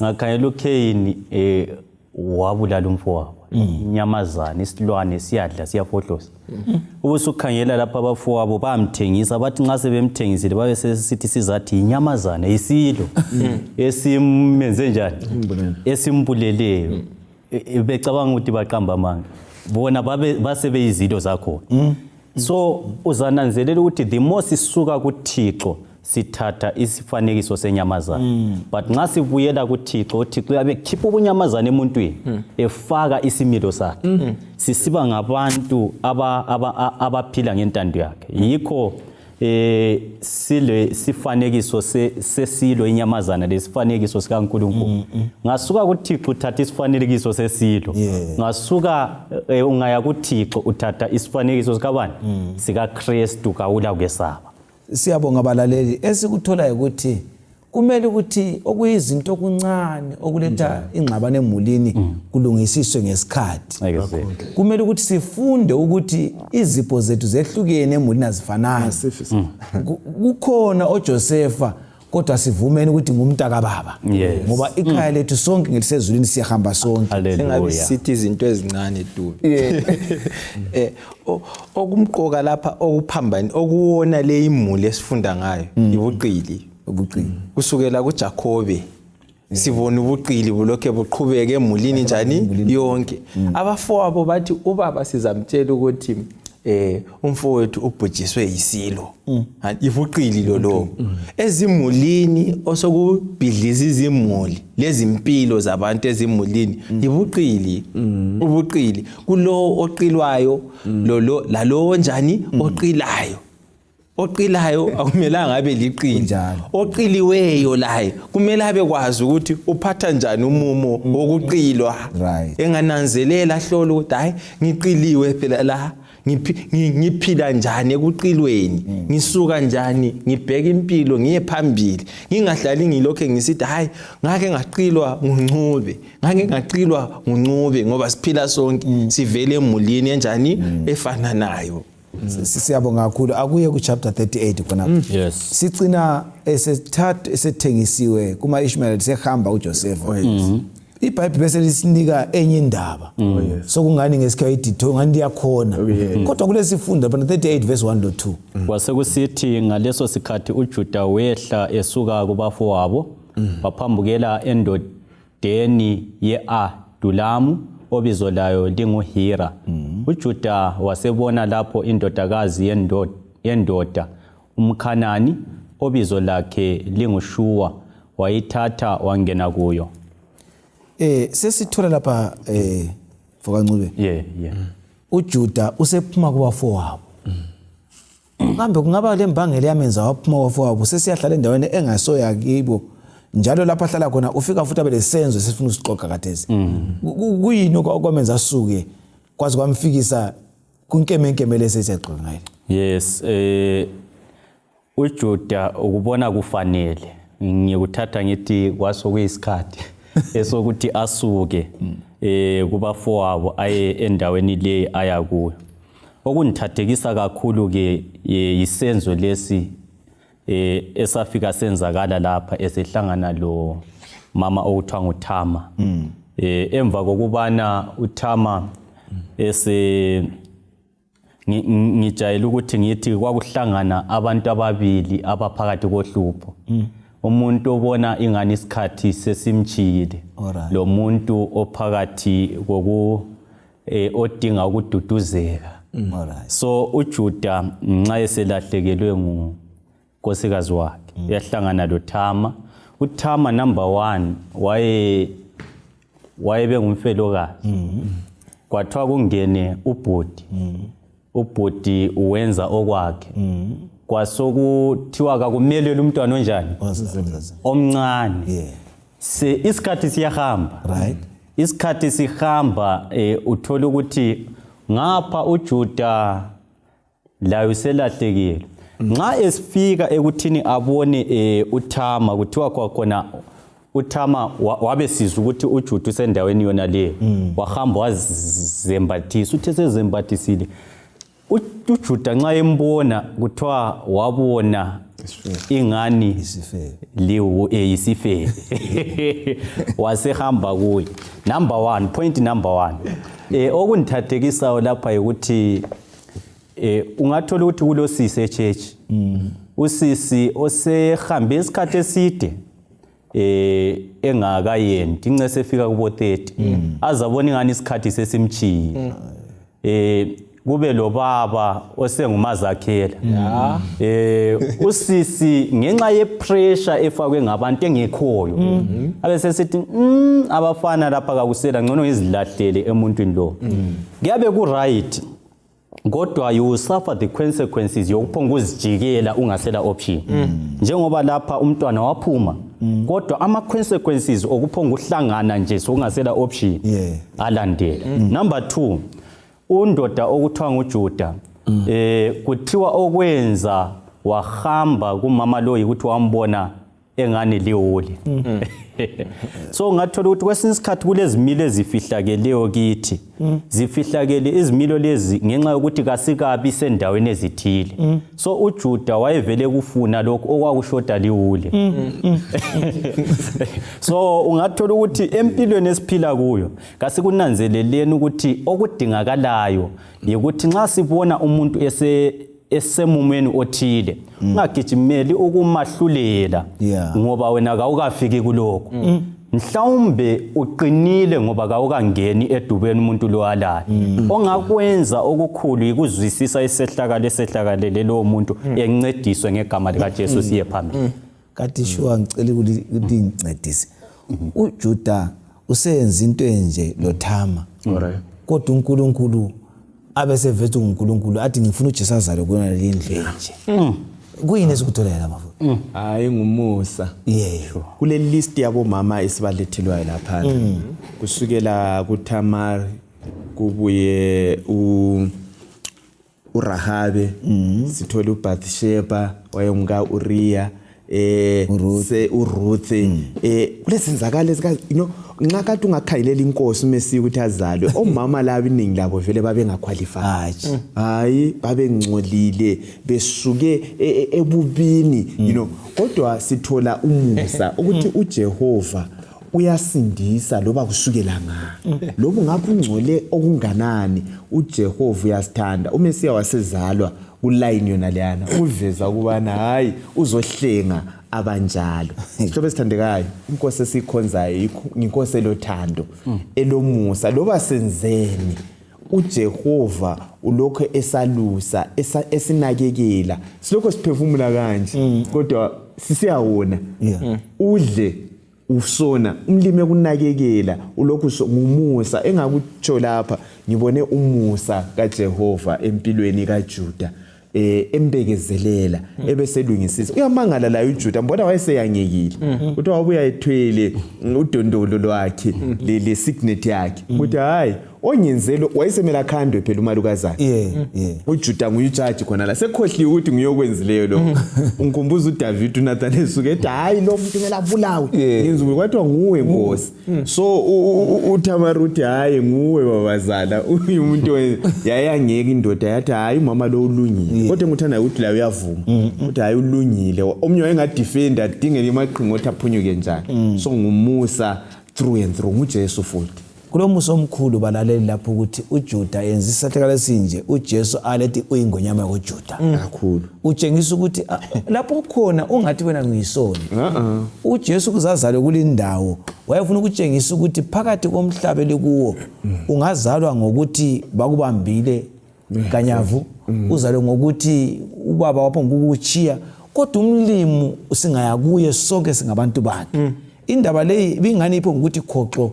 ngakhanyela uKhayini wabulala umfowabo inyamazana isilwane siyadla siyafohloza ubusukhangela lapha abafowabo bamthengisa bathi nxa sebemthengisile babe sesithi sizathi inyamazana isilo esimenze njani esimbuleleyo becabanga ukuthi baqamba amanga bona basebe izilo zakho so uzananzelela ukuthi the more sisuka kuThixo sithatha isifanekiso senyamazana but nxa sibuyela kuThixo uThixo uyabe khipha ubunyamazana emuntwini efaka isimilo sakhe sisiba ngabantu abaphila ngentando yakhe yikho sile sifanekiso sesilo inyamazana lesifanekiso sikaNkulunkulu ngasuka kuThixo uthatha isifanekiso sesilo ngasuka ungaya kuThixo uthatha isifanekiso sikabani sikaKristu kawula kwesaba siyabonga abalaleli esikuthola ukuthi kumele ukuthi okuyizinto okuncane okuletha ingxabano emulini kulungisiswe ngesikhathi kumele ukuthi sifunde ukuthi izipho zethu zehlukene emulini azifanayo kukhona oJosefa kodwa sivumeni ukuthi ngumntaka baba ngoba ikhaya lethu sonke ngelisezulwini siyahamba sonke sengabe sithi izinto ezincane Dube okumqoka lapha okuphambani okuwona le imuli esifunda ngayo ibuqili kusukela kuJakobe sibona ubuqili bulokhe buqhubeka emulini njani yonke abafowabo bathi ubaba sizamtshela ukuthi umfowethu ubhujiswe yisilo ibuqili lo ezimulini osokubhidliza izimuli lezimpilo zabantu ezimulini ibuqili ubuqili kulo oqilwayo lalo njani oqilayo akumelanga abe liqili oqiliweyo laye kumele abe kwazi ukuthi uphatha njani umumo wokuqilwa engananzelela hlola ukuthi hayi ngiqiliwe phela la ngiphila njani ekuqilweni ngisuka njani ngibheka impilo ngiye phambili ngingahlali ngilokho ngisithi hayi ngake ngaqilwa nguNcube ngoba siphila sonke sivele emulini enjani efananayo siyabonga kakhulu akuye ku chapter 38 khona sicina esethatha esethengisiwe kuma Ishmael sehamba uJosefa iBhayibheli bese lisinika enye indaba sokungani ngesikhathi ngani liyakhona kodwa kulesifundo lapha 38 verse 1 to 2 kwasekusithi ngaleso sikhathi uJuda wehla esuka kubafowabo waphambukela endodeni ye-Adulamu obizo layo linguHira. uJuda wasebona lapho indodakazi yendoda umKhanani obizo lakhe lingushuwa wayithatha wangena kuyo. Sesithola lapha Fokancube yeah uJuda usephuma kubafowabo kambe kungaba lembangela yamenza waphuma kubafowabo sesiyahlala endaweni engasoya kibo njalo lapha ahlala khona ufika futhi abe lesenzo sifuna usixoxa kathesi kuyini okwamenza asuke kwazi kwamfikisa kunkemenkeme lesesixoxa ngayo. Yes, uJuda ukubona kufanele ngikuthatha ngithi kwasokuyisikhathi esokuthi asuke kubafowabo aye endaweni le aya kuyo. Okundithathekisa kakhulu ke yisenzo lesi esafika senzakala lapha esehlangana lo mama okuthiwa nguThama. Emva kokubana uThama ngijayela ukuthi ngithi kwakuhlangana abantu ababili abaphakathi kohlupho. Umuntu obona ingani isikhathi sesimchiyile lo muntu ophakathi odinga ukududuzeka. So uJuda nxa eselahlekelwe ngunkosikazi wakhe yahlangana loThama. uThama number 1 wayebe ngumfelokazi. Kwathiwa kungene ubhodi. Ubhodi uwenza okwakhe. Kwasokuthiwa kakumelele umntwana onjani omncane. Isikhathi siyahamba. Right. Isikhathi sihamba uthola ukuthi ngapha uJuda la uselahlekile. Nxa esifika ekuthini abone uThama kuthiwa kwakhona uThama wabesizwa ukuthi uJuda usendaweni yona le wahamba wazembathisa uthi sezembathisile uJuda nxa embona kuthiwa wabona ingani isifebe wasehamba kuye. Point number 1 okundithathekisayo lapha ukuthi ungathola ukuthi kulosisi echurch usisi osehambe isikhathi eside engakayendi ince sefika kubo 30 azabona ingani isikhathi sesimchiye. Kube lo baba osengumazakhela usisi ngenxa yepressure efakwe ngabantu engekhoyo abesesithi abafana lapha kakusela ngcono ngizilahlele emuntwini lo. Kuyabe ku right kodwa you suffer the consequences yokuphonga uzijikela ungasela option. Njengoba lapha umntwana waphuma kodwa ama consequences okuphonga uhlangana nje sokungasela option alandela. Number 2 undoda okuthiwa nguJuda kuthiwa okwenza wahamba kumama lo ukuthi wambona engani liwuli. So ngathola ukuthi kwesinye isikhathi kulezimilo ezifihlakeleyo kithi zifihlakele izimilo lezi ngenxa yokuthi kasikabi sendaweni ezithile. So uJuda wayevele kufuna lokho okwakushoda liwule. So ungathola ukuthi empilweni esiphila kuyo kasikunanzeleleni ukuthi okudingakalayo ukuthi nxa sibona umuntu esemumweni othile ungagijimeli ukumahlulela ngoba wena awukafiki kuloko. Mhlawumbe uqinile ngoba awukangeni edubeni umuntu lo alayo. Ongakwenza okukhulu ikuzwisisa isehlakalele lo muntu encediswe ngegama lika Jesu siye phambili. Kathi shuwa ngicela ukuthi ngincedise. uJuda usenza into enje lo Thama. Kodwa uNkulunkulu abesevethu uNkulunkulu athi ngifuna uJesu azale kuyona le ndlu nje. Kuyini esikutholela la mafutha? Hayi ngumusa. Kule list yabo mama esibalethelwayo lapha. Kusukela kuThamar kubuye uRahabe sithola uBathsheba wayemka uRiya uRuth kulesenzakala esikazi nxa kade ungakhayilela inkosi mesi ukuthi azalwe omama labo iningi labo vele babengaqualify. Hayi babengcolile besuke ebubini kodwa sithola umusa ukuthi uJehova uyasindisa loba kusukela ngaphi lobu ngabe ungcole okunganani uJehova uyasithanda uMesiya wasezalwa kuline yona leyana uveza kubana hayi uzohlenga abanjalo ihlobo esithandekayo inkosi esikhonzayo inkosi elothando elomusa loba senzeni uJehova ulokho esalusa esinakekela silokho siphefumula kanje kodwa sisiyawona udle usona umlime kunakekela ulokhu ngumusa engakutsho lapha ngibone umusa kaJehova empilweni kaJuda embekezelela ebeselungisisa uyamangala la uJuda mbona wayeseyangekile uthi wabuya ethwele udondolo lwakhe le signet yakhe uthi hayi onyenzelo wayesemela khandwe phela umalukazana uJuda nguyujudge khona la sekhohliwe ukuthi ngiyokwenzileyo lo ungikhumbuza uDavid uNathan esuke ethi hayi lo muntu ngela bulawe ngenzuku kwathiwa nguwe Nkosi so uThamar uthi hayi nguwe babazala umuntu yayangeka indoda yathi hayi mama lo ulungile kodwa ngithanda ukuthi la uyavuma uthi hayi ulungile omnye wayengadefend adingele imaqhingo othi aphunyuke njani so ngumusa through and through uJesu futhi kulomusa omkhulu balaleli lapho ukuthi uJuda yenza isathekala esinje uJesu alethi uyingonyama yakoJuda kakhulu utshengisa ukuthi lapho khona ungathi wena ngiyisoni uJesu kuzazalwe kulindawo wayefuna ukutshengisa ukuthi phakathi komhlaba lekuwo ungazalwa ngokuthi bakubambile kanyavu uzalwe ngokuthi ubaba wapho ngokuchiya kodwa umlimo usingaya kuye sonke singabantu bakhe indaba leyi bingani ipho ukuthi khoxo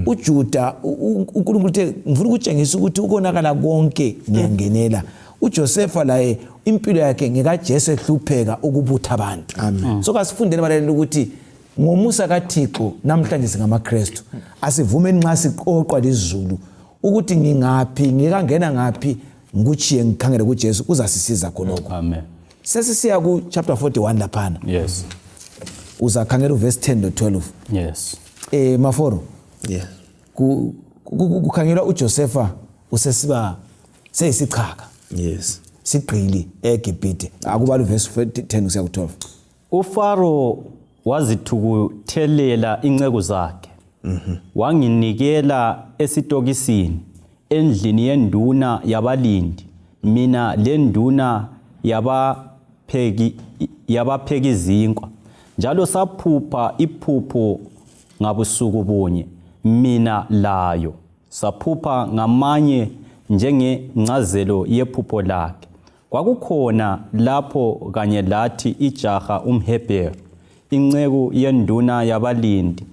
uJuda uNkulunkulu uthe ngifuna ukutshengisa ukuthi ukonakala konke ngiyangenela uJosefa laye impilo yakhe ngekaJesu ehlupheka ukubutha abantu so kasifundeni balaleli ukuthi ngomusa kaThixo namhlanje singamaKristu asivumeni nxa siqoqwa lizulu ukuthi ngingaphi ngikangena ngapi ngikuchiye ngikhangele kuJesu kuzasisiza khonokho amen sesisiya ku chapter 41 laphana yes uzakhangela uverse 10 to 12 yes Maforo yeah kukhangelwa uJosefa usesiba seyisichaka yes sigqili eGibhite akubala uverse 10 kusiya ku12 uFaro wazithukuthelela inceke zakhe wanginikela esitokisini endlini yenduna yabalindi mina lenduna yabapheki izinkwa njalo saphupha iphupho ngabusuku bunye mina layo saphupha ngamanye njengengcazelo yephupho lakhe kwakukhona lapho kanye lathi ijaha umHebheru inceku yenduna yabalindi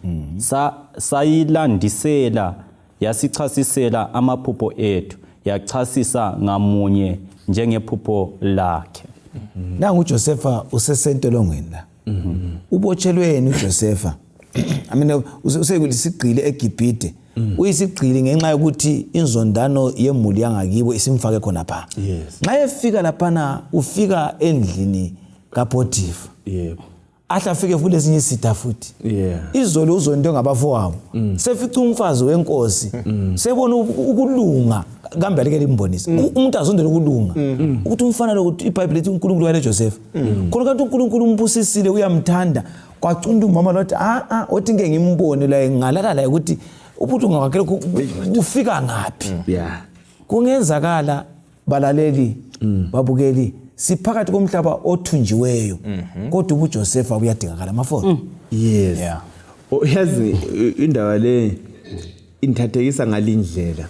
sayilandisela yasichasisela amaphupho ethu yachasisa ngamunye njengephupho lakhe nangu uJosefa usesentolongweni la ubotshelweni uJosefa usekulisigqile eGibhite uyisigqili ngenxa yokuthi inzondano yemuli yangakibo isimfake khona pha nxa efika laphana ufika endlini kaPotifa yebo ahla afike futhi esinye isitha futhi izolo uzonto ngabafowabo sefica umfazi wenkosi sebona ukulunga kambe aleke limbonisa umuntu azondela ukulunga ukuthi umfana lo ukuthi iBhayibheli lithi uNkulunkulu wale Josefa khona kanti uNkulunkulu umbusisile uyamthanda kwacunda umama lothi othi ngeke ngimbone la ngalakala ukuthi ubuthunga wakhe ufika ngaphi kungenzakala balaleli babukeli siphakathi komhlaba othunjiweyo kodwa uJosefa uyadingakala mafona yes yazi indaba le inthathekisa ngalindlela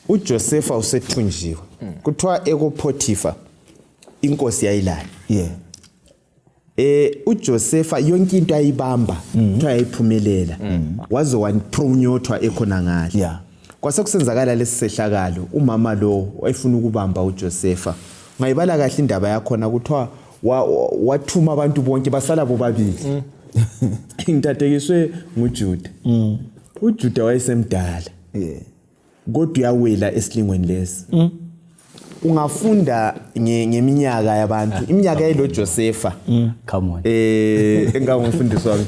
uJosefa usethunjiwe kuthiwa ekoPotifa inkosi yayilala uJosefa yonke into ayibamba kuthiwa ayiphumelela waze wanipronyothwa ekhona ngale kwasekusenzakala lesisehlakalo umama lo wayefuna ukubamba uJosefa ngayibala kahle indaba yakhona kuthiwa wathuma abantu bonke basala bobabili ngithathekiswe nguJuda uJuda wayesemdala kodwa uyawela esilingweni lesi ungafunda ngeminyaka yabantu iminyaka yelo Josefa come on engangumfundisi wami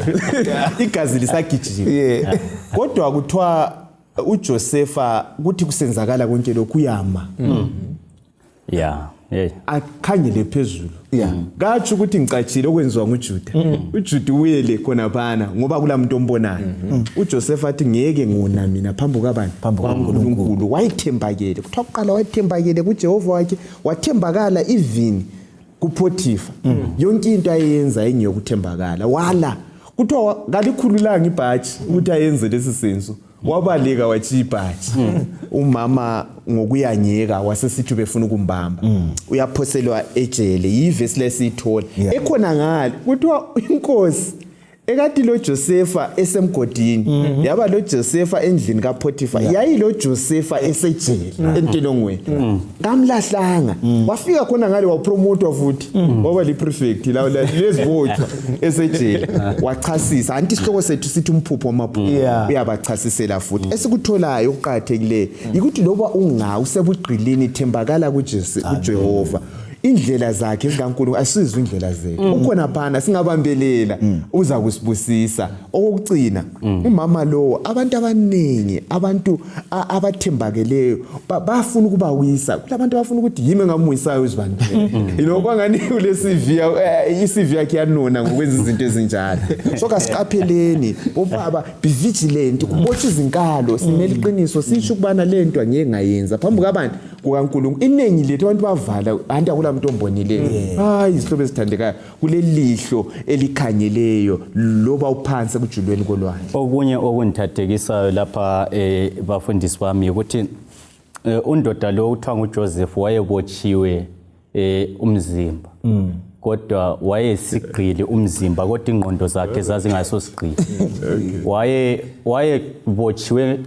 igazi lisagijima kodwa kuthiwa uJosefa kuthi kusenzakala konke lokhu uyama akhangele phezulu kathi ukuthi ngicatshile okwenziwa nguJuda uJuda uyele khona bana ngoba kulamuntu ombonayo uJosefa athi ngeke ngona mina phambi kwabani kwaNkulunkulu wayethembakele kuthiwa kuqala wayethembakele kuJehova wakhe wathembakala even kuPhotifa yonke into ayenza engiyokuthembakala wala kuthiwa ngalikhululanga ibhaji ukuthi ayenze lesi senzo wabaleka wathi ibhaji umama ngokuyanyeka wasesithi befuna ukumbamba uyaphoselwa ejele yivesi lesithola ekhona ngale kuthiwa inkosi ekade lo Josefa esemgodini yaba lo Josefa endlini kaPhotifa yayi lo Josefa esejele entilongweni kamlahlanga wafika khona ngale wapromotwa futhi waba liprefect la lesibotshwa esejele wachasisa anti isihloko sethu sithi umphupho wamaphupho uyabachasisela futhi esikutholayo okuqhathekile ukuthi loba usebugqilini thembakala kuJehova indlela zakhe zikaNkulunkulu asizwe indlela zethu ukhona phana singabambelela uza kusibusisa okucina umama lo abantu abaningi abantu abathembakeleyo bafuna ukubawisa kulabantu bafuna ukuthi yimi ngamuyisayo uzibandile yiloko ngani kule CV yakhe yanona ngokwenza izinto ezinjalo so kasiqapheleni bobaba be vigilant kubotsha izinkalo simele iqiniso sisho kubana lento angeke ngayenza phambi kwabantu kukaNkulunkulu inengi lethu abantu bavala anti akula muntu ombonileyo hayi isihlobo esithandekayo kulelihlo elikhanyeleyo loba uphansi kujulweni kolwandle okunye okundithathekisayo lapha bafundisi bami ukuthi undoda lo uthiwa nguJoseph wayebotshiwe umzimba kodwa wayesigqili umzimba kodwa ingqondo zakhe zazingaso sigqili wayebotshiwe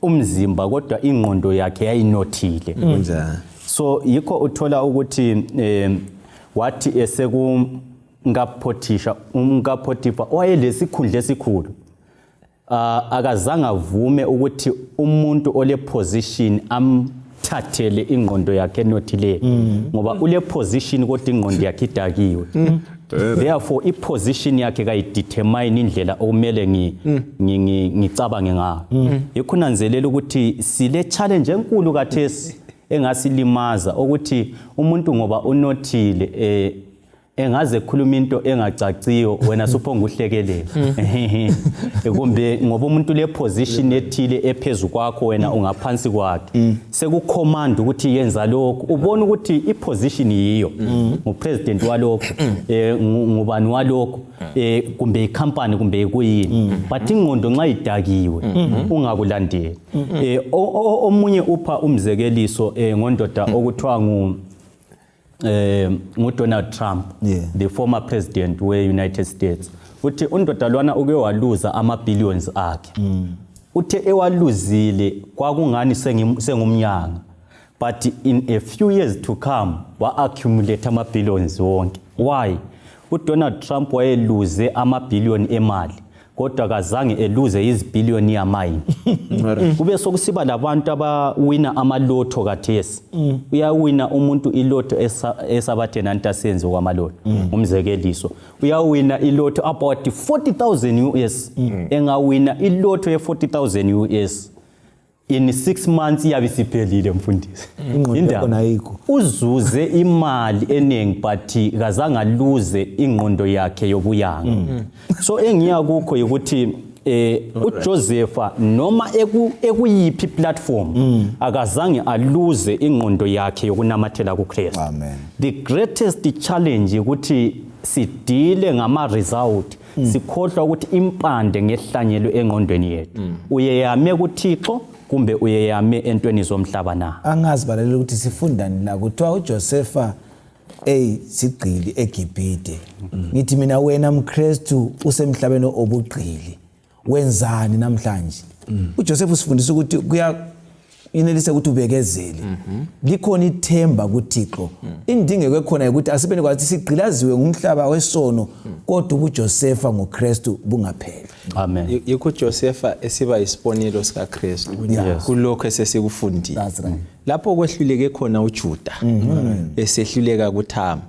umzimba kodwa ingqondo yakhe yayinothile so yikho uthola ukuthi wathi unkaphotifa wayelesikhundla esikhulu akazange avume ukuthi umuntu ole position amthathele ingqondo yakhe enothile ngoba ule position kodwa ingqondo yakhe idakiwe therefore iposition yakhe kayidetermine indlela okumele ngicabange ngayo yikho nanzelela ukuthi sile challenge enkulu kathesi engasilimaza ukuthi umuntu ngoba unothile engaze khuluma into engacaciyo wena suphonga uhlekelela kumbe ngoba umuntu le position ethile ephezulu kwakho wena ungaphansi kwakhe sekucommand ukuthi yenza lokho ubona ukuthi iposition yiyo ngupresident walokho ngubani walokho kumbe icompany kumbe kuyini but ingqondo nxa idakiwe ungakulandeli omunye upha umzekeliso ngondoda okuthiwa nguDonald Trump the former president we-United States uthi undoda lwana uke waluza ama-billions akhe uthe ewaluzile kwakungani sengumnyanga but in a few years to come wa-accumulate ama-billions wonke why uDonald Trump wayeluze ama-billion emali kodwa kazange eluze izibhiliyoni yamayini kube sokusiba labantu abawina amalotho kathesi uyawina umuntu ilotho esabathe nanti asenze kwamalotho umzekeliso uyawina ilotho about 40,000 US engawina ilotho ye40,000 US in 6 months iyabe siphelile mfundisi indaba uzuze imali eningi but kazange aluze ingqondo yakhe yobuyanga so engiyakukho ukuthi uJosefa noma ekuyiphi platform akazange aluze ingqondo yakhe yokunamathela kuKristu amen the greatest challenge ukuthi sidile ngama result sikhohlwa ukuthi impande ngehlanyelo engqondweni yethu uyeyame kuThixo kumbe uyeyame entweni zomhlaba na angazi balalela ukuthi sifundani la kuthiwa uJosefa sigqili eGibhite ngithi mina wena mKristu usemhlabeni obugqili wenzani namhlanje uJosefa usifundisa ukuthi inelise ukuthi ubekezele likhona ithemba kuThixo indingeko ekhona ukuthi asibene kwathi sigqilaziwe ngumhlaba wesono kodwa uJosefa ngoKristu bungapheli amen yikho uJosefa esiba isibonelo sika Kristu kulokho esesikufundile lapho kwehluleke khona uJuda esehluleka kuThama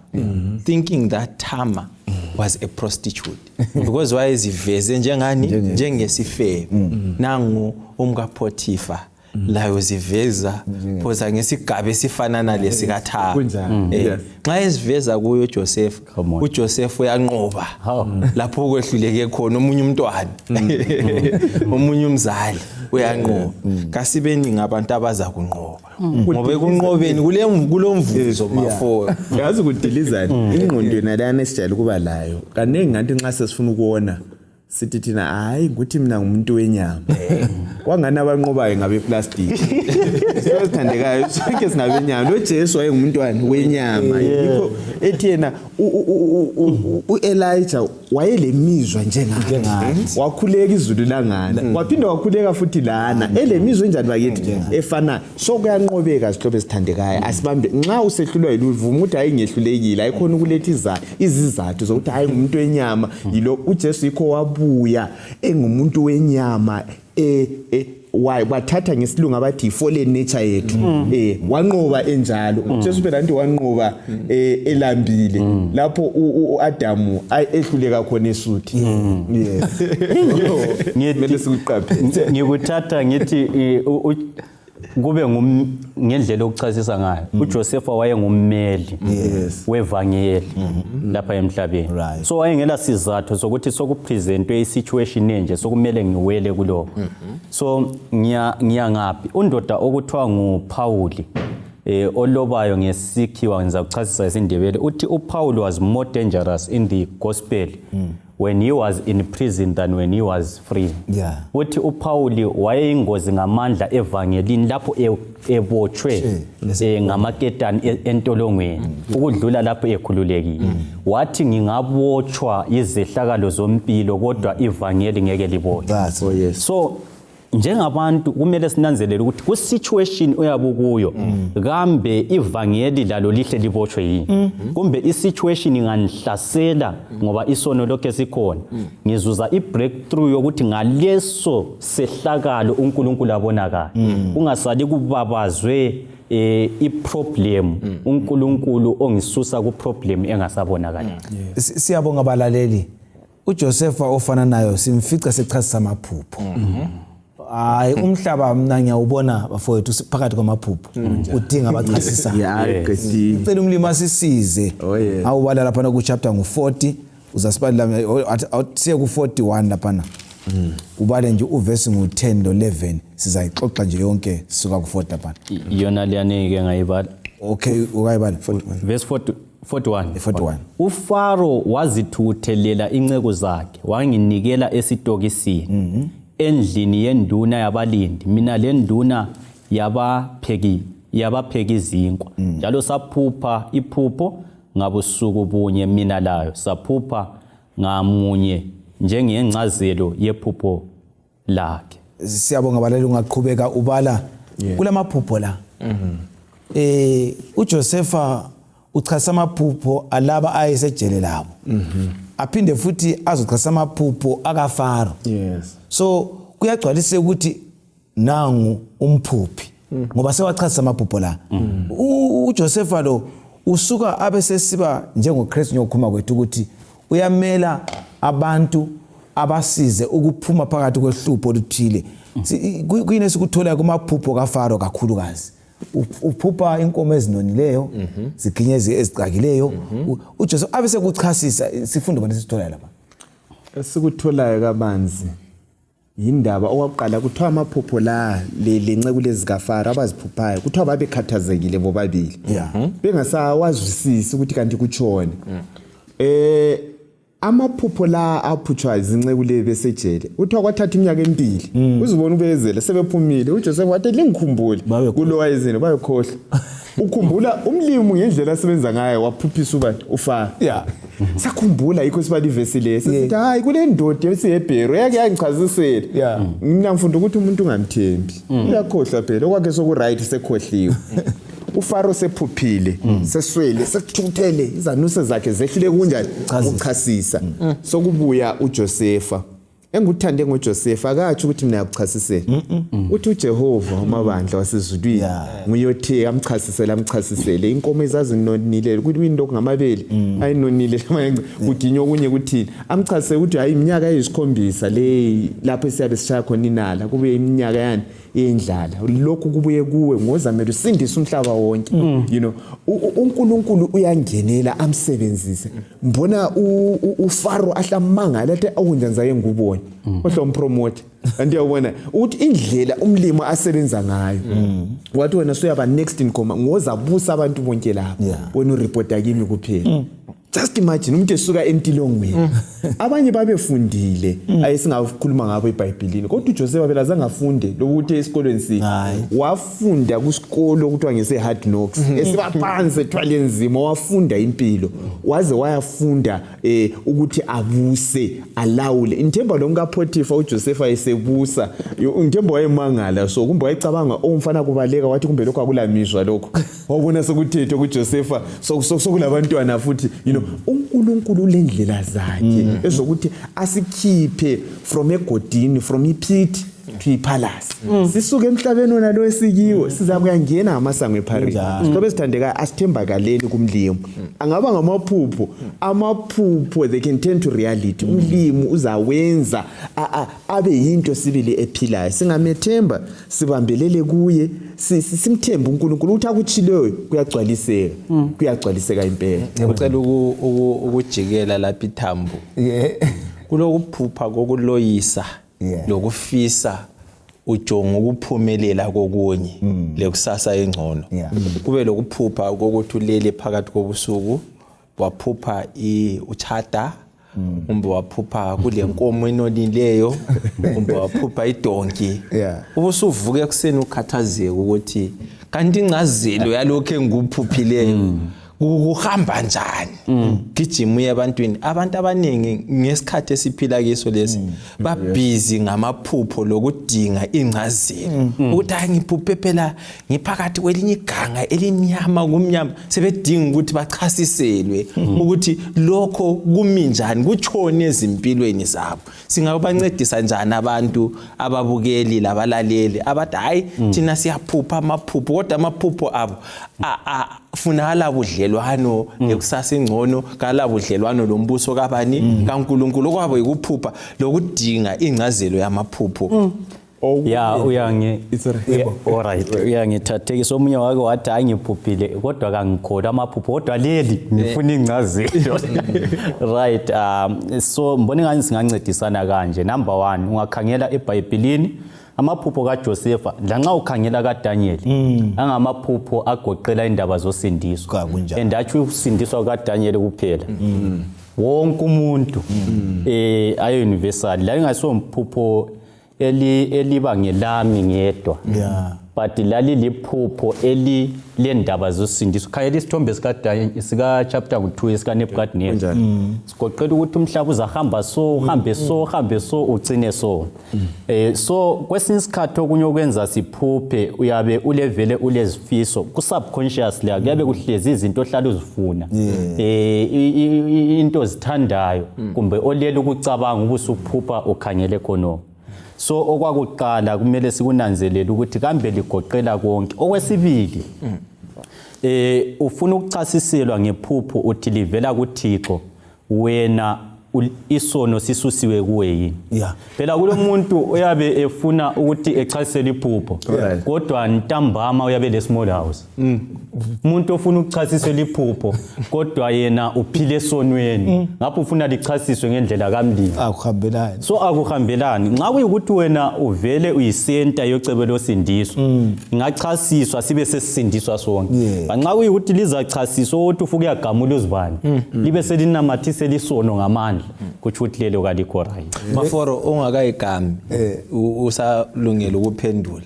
thinking that Thama was a prostitute because wayeziveze njengani njengesifebe nangu umkaPhotifa layo ziveza phoza ngesigaba esifanana lesikaThaba nxa eziveza kuyo uJosefa uJosefa uyanqoba lapho kwehluleke khona omunye umntwana omunye umzali uyanqoba kasibeni ngabantu abaza kunqoba ngoba ekunqobeni kulomvuzo mafo yazi ukudilizana ingqondweni alana esijayele kuba layo kanengi ngathi nxa sesifuna ukubona sithi thina hayi ukuthi mina ngumuntu wenyama kwangani abanqobayo ngabe plastic sithandekayo sonke singabe nyama lo Jesu wayengumntwana wenyama yikho ethi yena uElijah wayelemizwa njengathi wakhuleka izulu langana waphinda wakhuleka futhi lana elemizwa enjani bakithi efana so kuyanqobeka sihlobo esithandekayo asibambe nxa usehlulwa yiluvuma uthi hayi ngehlulekile ayikhona ukuletha izizathu zokuthi hayi ngumuntu wenyama yilo uJesu yikho wabuya engumuntu wenyama wathatha ngesilungu abathi fallen nature yethu wanqoba enjalo uJesu phela nti wanqoba elambile lapho uAdamu ehluleka khona esuthi ngiyele sikuqaphe ngikuthatha ngithi kube ngendlela yokuchasisa ngayo uJosefa wayengummeli wevangeli lapha emhlabeni so wayengela sizathu sokuthi sokupresentwe isituation enje sokumele ngiwele kulo so ngiyangaphi undoda okuthiwa nguPauli olobayo ngesikhiwa ngiza kuchasisa isindebele uthi uPaul was more dangerous in the gospel when he was in prison than when he was free. Uthi uPauli wayeyingozi ngamandla evangelini lapho ebotshwe ngamaketani entolongweni ukudlula lapho ekhululekile. Wathi ngingabotshwa izehlakalo zompilo kodwa ivangeli ngeke libotshwe. So njengabantu kumele sinanzelele ukuthi ku situation oyabukuyo kambe ivangeli lalo lihle libotshwe yini kumbe i situation inganihlasela ngoba isono lokho esikhona ngizuza i breakthrough yokuthi ngaleso sehlakalo uNkulunkulu abonakala ungasali kubabazwe i problem uNkulunkulu ongisusa ku problem engasabonakala. Siyabonga abalaleli uJosefa ofana nayo simfica sechasisa amaphupho. Hayi umhlaba mina ngiyawubona bafowethu phakathi kwamaphupho udinga abachasisa cela umlimi asisize awubala lapha ku chapter ngu40 uzasibala siye ku41 lapha ubale nje uverse ngu10 lo11 sizayixoxa nje yonke sisuka ku4 lapha yona liyaneke ngayibala okay ukayibala verse 41 uFaro wazithuthelela inceko zakhe wanginikela esitokisini endlini yenduna yabalindi mina le nduna yabapheki izinkwa njalo saphupha iphupho ngabusuku bunye mina layo saphupha ngamunye njengencazelo yephupho lakhe. Siyabonga abalaleli ungaqhubeka ubala kulamaphupho la uJosefa uchasa amaphupho alaba ayesejele labo aphinde futhi azochasa amaphupho akaFaro. So kuyagcwalise ukuthi nangu umphuphi ngoba sewachasa amaphupho la uJosefa lo usuka abesesiba njengoKristu nyokhuma kwethu ukuthi uyamela abantu abasize ukuphuma phakathi kwehlupho oluthile. Kuyini esikuthola kumaphupho kaFaro kakhulukazi uphupha inkomo ezinonileyo ziginyezi ezicakileyo uJosefa abese kuchasisa isifundo bona sisithola lapha esikutholayo kabanzi yindaba okwaqala kuthiwa amaphupho la lenceke lezi kaFaro abaziphuphayo kuthiwa babekhathazekile bobabili bengasawazwisisi ukuthi kanti kutshone amaphupho la aphutshwa izinceke le besejele uthiwa kwathatha iminyaka emibili uzibona ubezele sebephumile uJosefa wathi lingikhumbule kulo wayezini bayokhohla ukhumbula umlimi ngendlela asebenza ngayo waphuphisa ubani uFaro sakhumbula yikho sibali verse lesi sithi hayi kule ndoda yesiHebheru yake yangichazisela mina ngifunda ukuthi umuntu ungamthembi uyakhohla phela okwakhe soku right sekhohliwe uFaro sephuphile seswele sekuthuthele izanuse zakhe zehlile kunjani ukuchasisa sokubuya uJosefa Engikuthande ngoJosefa akathi ukuthi mina yakuchasisela. Uthi uJehova umabandla wasezulwini nguyothe amchasisele inkomo ezazi nginonile kuthi into ngamabele ayinonile kuginywa okunye kuthini amchasisele ukuthi hayi iminyaka eyisikhombisa le lapho siyabe sishaya khona inala kube iminyaka yani endlala lokhu kubuye kuwe ngozamela usindisa umhlaba wonke you know uNkulunkulu uyangenela amsebenzise mbona uFaro ahlamangala athi akunjani zaye ngubone ohlompromote kanti uyabona ukuthi indlela umlimo asebenza ngayo wathi wena soyaba next in command ngozabusa abantu bonke lapha wena ureporta kimi kuphela just imagine umuntu esuka entilongweni abanye babefundile ayisingakhuluma ngabo eBhayibhelini kodwa uJosefa phela zangafunde lokuthi esikolweni wafunda kusikolo kuthiwa ngese hard knocks esibaphansi ethwale nzima wafunda impilo waze wayafunda ukuthi abuse alawule inthemba lo kaPotifa uJosefa esebusa inthemba wayemangala so kumbe wayicabanga umfana kubaleka wathi kumbe lokho akulamizwa lokho wabona sokuthethe kuJosefa sokulabantwana futhi you know uNkulunkulu lendlela zakhe ezokuthi asikhiphe from egodini from ipit to ipalace sisuke emhlabeni ona lo esikiwo siza kuyangena ngamasango eParis silobe sithandeka asithembakaleni kumlimo angaba ngamaphupho they can turn to reality umlimo uzawenza abe yinto sibili ephilayo singamethemba sibambelele kuye simthemba uNkulunkulu uthi akuchileyo kuyagcwaliseka impela ngicela ukujikela lapha ithambo kulokuphupha kokuloyisa lokufisa ujonga ukuphumelela kokunye lekusasa engcono kube lokuphupha kokuthi ulele phakathi kobusuku waphupha uchata umbe waphupha kule nkomo enonileyo umbe waphupha idonki ubusuvuka ekuseni ukhathazeke ukuthi kanti ingcazelo yalokho engikuphuphileyo kuhamba njani gijimuye abantu abaningi ngesikhathi esiphila kiso lesi babhizi ngamaphupho lokudinga ingcazelo ukuthi angiphuphe phela ngiphakathi kwelinye iganga elimnyama kumnyama sebedinga ukuthi bachasiselwe ukuthi lokho kumi njani kutshone ezimpilweni zabo singabancedisa njani abantu ababukeli labalaleli abathi hayi thina siyaphupha amaphupho kodwa amaphupho abo funala budlelwano lekusasa engcono kala budlelwano lombuso kabani kaNkulunkulu kwabo ikuphupha lokudinga ingcazelo yamaphupho uyangithathekisa omunye wake wathi angiphuphile kodwa kangikhoda amaphupho kodwa leli ngifuna ingcazelo right so mbona ngani singancedisana kanje number 1 ungakhangela eBhayibhelini amaphupho kaJosefa lanxa ukhangela kaDaniel angamaphupho agoqela indaba zosindiswa endathi usindiswa kaDaniel kuphela wonke umuntu ayo universal la ingasomphupho eliba ngelami ngedwa but lali liphupho lendaba zosindiswa khayela isithombe sika chapter 2 esika Nebukadnezar sigoqela ukuthi umhlaba uzahamba uhambe so ugcine so so kwesinye isikhathi okunye okwenza siphuphe uyabe ulevele ulezifiso ku subconscious la kuyabe kuhlezi izinto ohlala uzifuna into zithandayo kumbe olela ukucabanga ubusuphupha ukhangele khona so okwakuqala kumele sikunanzelele ukuthi kambe ligoqela konke okwesibili ufuna ukuchasiselwa ngephupho uthi livela kuThixo wena isono sisusiwe kuwe yini phela kulomuntu uyabe efuna ukuthi echasisele iphupho kodwa ntambama uyabe le small house umuntu ofuna ukuchasisela iphupho kodwa yena uphile esonweni ngapho ufuna lichasiswe ngendlela kamlilo akuhambelani so akuhambelani nxa kuyikuthi wena uvele uyisenta yocebo losindiswa ingachasiswa sibe sesisindiswa sonke nxa kuyikuthi lizacasiswa ukuthi ufuna ukuyagamula uzibani libe selinamathise isono ngamandla kuthi uthi lelo kalikho right maforo ongakayigami usalungela ukuphendula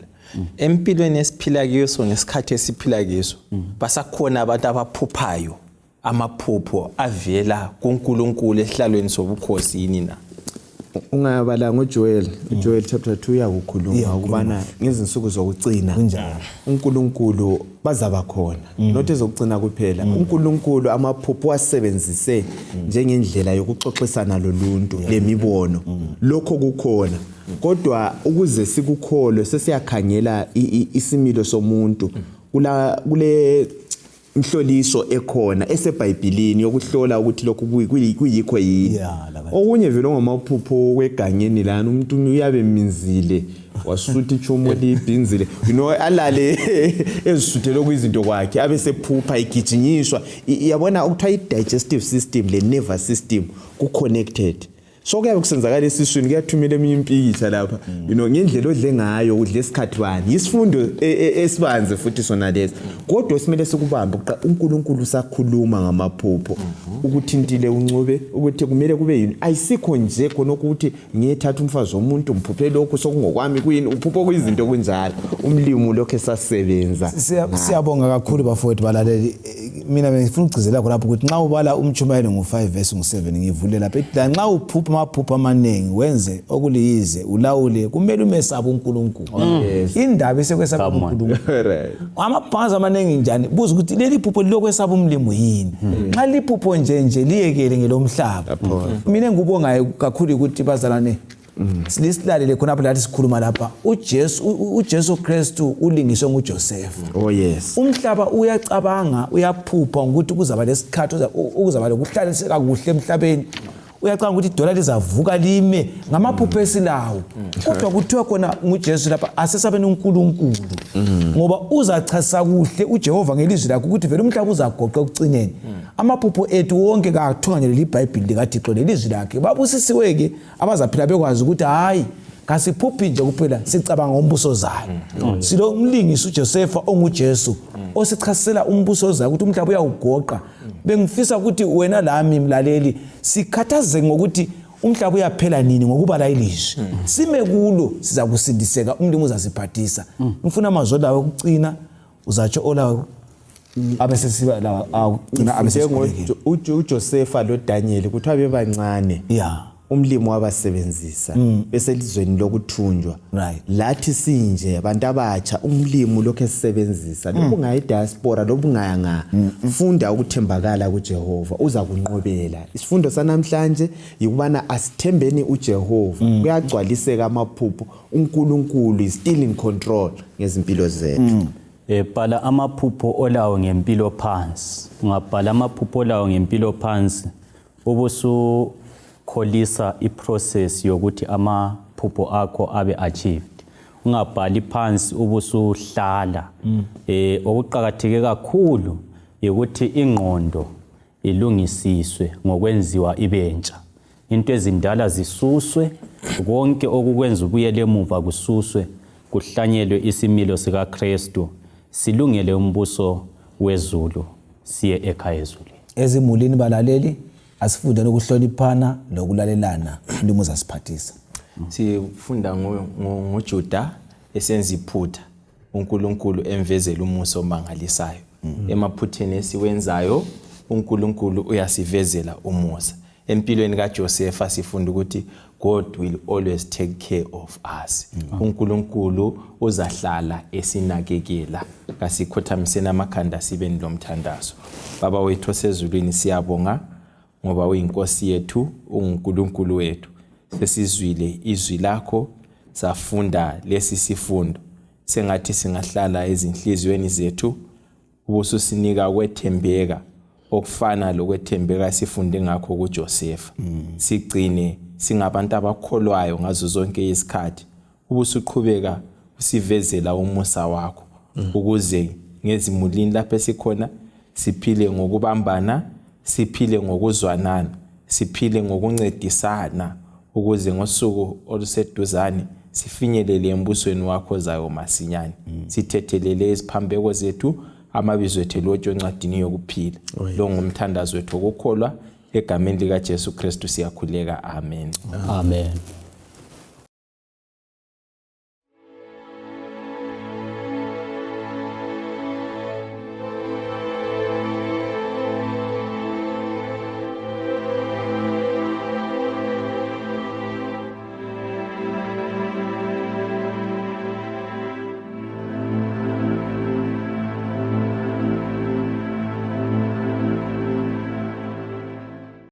empilweni esiphila kiyo ngesikhathi esiphila kiso basakhona abantu abaphuphayo amaphupho avela kuNkulunkulu esihlalweni sobukhosi yini na ungabala ngoJoel chapter 2 uyakukhuluma ukubana ngezinsuku zokucina uNkulunkulu bazaba khona not ezokugcina kuphela uNkulunkulu amaphupho wasebenzise njengendlela yokuxoxisana loluntu lemibono lokho kukhona kodwa ukuze sikukholwe sesiyakhangela isimilo somuntu kule imhloliso ekhona eseBhayibhelini yokuhlola ukuthi lokhu kuyikho yini okunye vele ngomaphupho wegangeni lana umuntu uyabe minzile wasuthi ichumo libhinzile alale ezisuthele kuyizinto kwakhe abe sephupha igijinyiswa yabona ukuthiwa i-digestive system le-nervous system ku-connected so kuyabe kusenzakala esiswini kuyathumela eminye impikitsha lapha ngendlela odle ngayo udle isikhathi bani isifundo esibanze futhi sona lesi kodwa simele sikubambe uNkulunkulu usakhuluma ngamaphupho ukuthi intile uncube ukuthi kumele kube yini ayisikho nje khona ukuthi ngiyethatha umfazi womuntu umphuphe lokho sokungokwami kuyini uphupho kuyizinto kunjalo umlimo lokho esasebenza siyabonga kakhulu bafowethu balaleli mina bengifuna ukugcizela khona lapho ukuthi nxa ubala umtshumayelo ngo5 verse 7 ngivule lapha nxa uphupha amaphupho amaningi wenze okuliyize ulawule kumele umesaba uNkulunkulu indaba isekwesaba uNkulunkulu amabhaza amaningi njani buza ukuthi leli phupho lilokwesaba umlimo yini nxa liphupho nje liyekele ngelomhlaba mina ngubonga kakhulu ukuthi bazalane silislalele khona lapha lathi sikhuluma lapha uJesu Kristu ulingiswe nguJosefa umhlaba uyacabanga uyaphupha ukuthi kuzaba lesikhathi ukuzaba lokuhlaliseka kuhle emhlabeni uyacanga ukuthi idola lizavuka lime ngamaphupho esilawo kodwa kuthiwa khona nguJesu lapha asesabeni uNkulunkulu ngoba uzachasa kuhle uJehova ngelizwi lakhe ukuthi vele umhlaba uzagoqa ukucineni amaphupho ethu wonke kathunganyelwe iBhayibheli likaThixo lelizwi lakhe babusisiweke abazaphila bekwazi ukuthi hayi kasiphuphi nje kuphela sicabanga ngombuso zayo silo umlingisi uJosefa onguJesu osichasisela umbuso zayo ukuthi umhlaba uyawugoqa bengifisa ukuthi wena lami mlaleli sikhathaze ngokuthi umhlaba uyaphela nini ngokubala ilizwi sime kulo siza kusindiseka umlimo uzasiphathisa ngifuna amazwi lawo okucina uzatsho olawo abesesiba la ugcina abesesiqhubeka uJosefa loDaniel kuthiwa bebancane umlimo wabasebenzisa beselizweni lokuthunjwa lathi sinje abantu abatsha umlimo lokho esisebenzisa lokungayi diaspora lobungayanga funda ukuthembakala kuJehova uza kunqobela isifundo sanamhlanje yikubana asithembeni uJehova kuyagcwaliseka amaphupho uNkulunkulu is still in control ngezimpilo zethu bhala amaphupho olawo ngempilo phansi ungabhala amaphupho olawo ngempilo phansi ubusu kholisa iprocess yokuthi amaphupho akho abe achieved ungabhali phansi ubusuhlala okuqhakatheke kakhulu ukuthi ingqondo ilungisiswe ngokwenziwa ibentsha into ezindala zisuswe konke okukwenza ubuyele emuva kususwe kuhlanyelwe isimilo sika Kristu silungele umbuso wezulu siye ekhaya ezulwini ezimulini balaleli asifunde nokuhloniphana nokulalelana ulimo uzasiphathisa sifunda ngoJuda esenza iphutha uNkulunkulu emvezela umuso omangalisayo emaphutheni esiwenzayo uNkulunkulu uyasivezela umusa empilweni kaJosefa sifunda ukuthi God will always take care of us uNkulunkulu uzahlala esinakekela kasikhothamisena amakhanda sibe nilomthandazo baba wethu osezulwini siyabonga ngoba uyinkosi yethu uNkulunkulu wethu sesizwile izwi lakho safunda lesi sifundo sengathi singahlala ezinhlizweni zethu ubususinika kwethembeka okufana lokwethembeka sifunde ngakho kuJosefa sigcine singabantu abakholwayo ngazo zonke isikhathi ubusuqhubeka usivezela umusa wakho ukuze ngezimulini lapho esikhona siphile ngokubambana siphile ngokuzwanana siphile ngokuncedisana ukuze ngosuku oluseduzane sifinyelele embusweni wakho zayo masinyane sithethelele iziphambeko zethu amabizo ethu lotshwe encwadini yokuphila lo ngumthandazo wethu okukholwa egameni lika Jesu Kristu siyakhuleka amen amen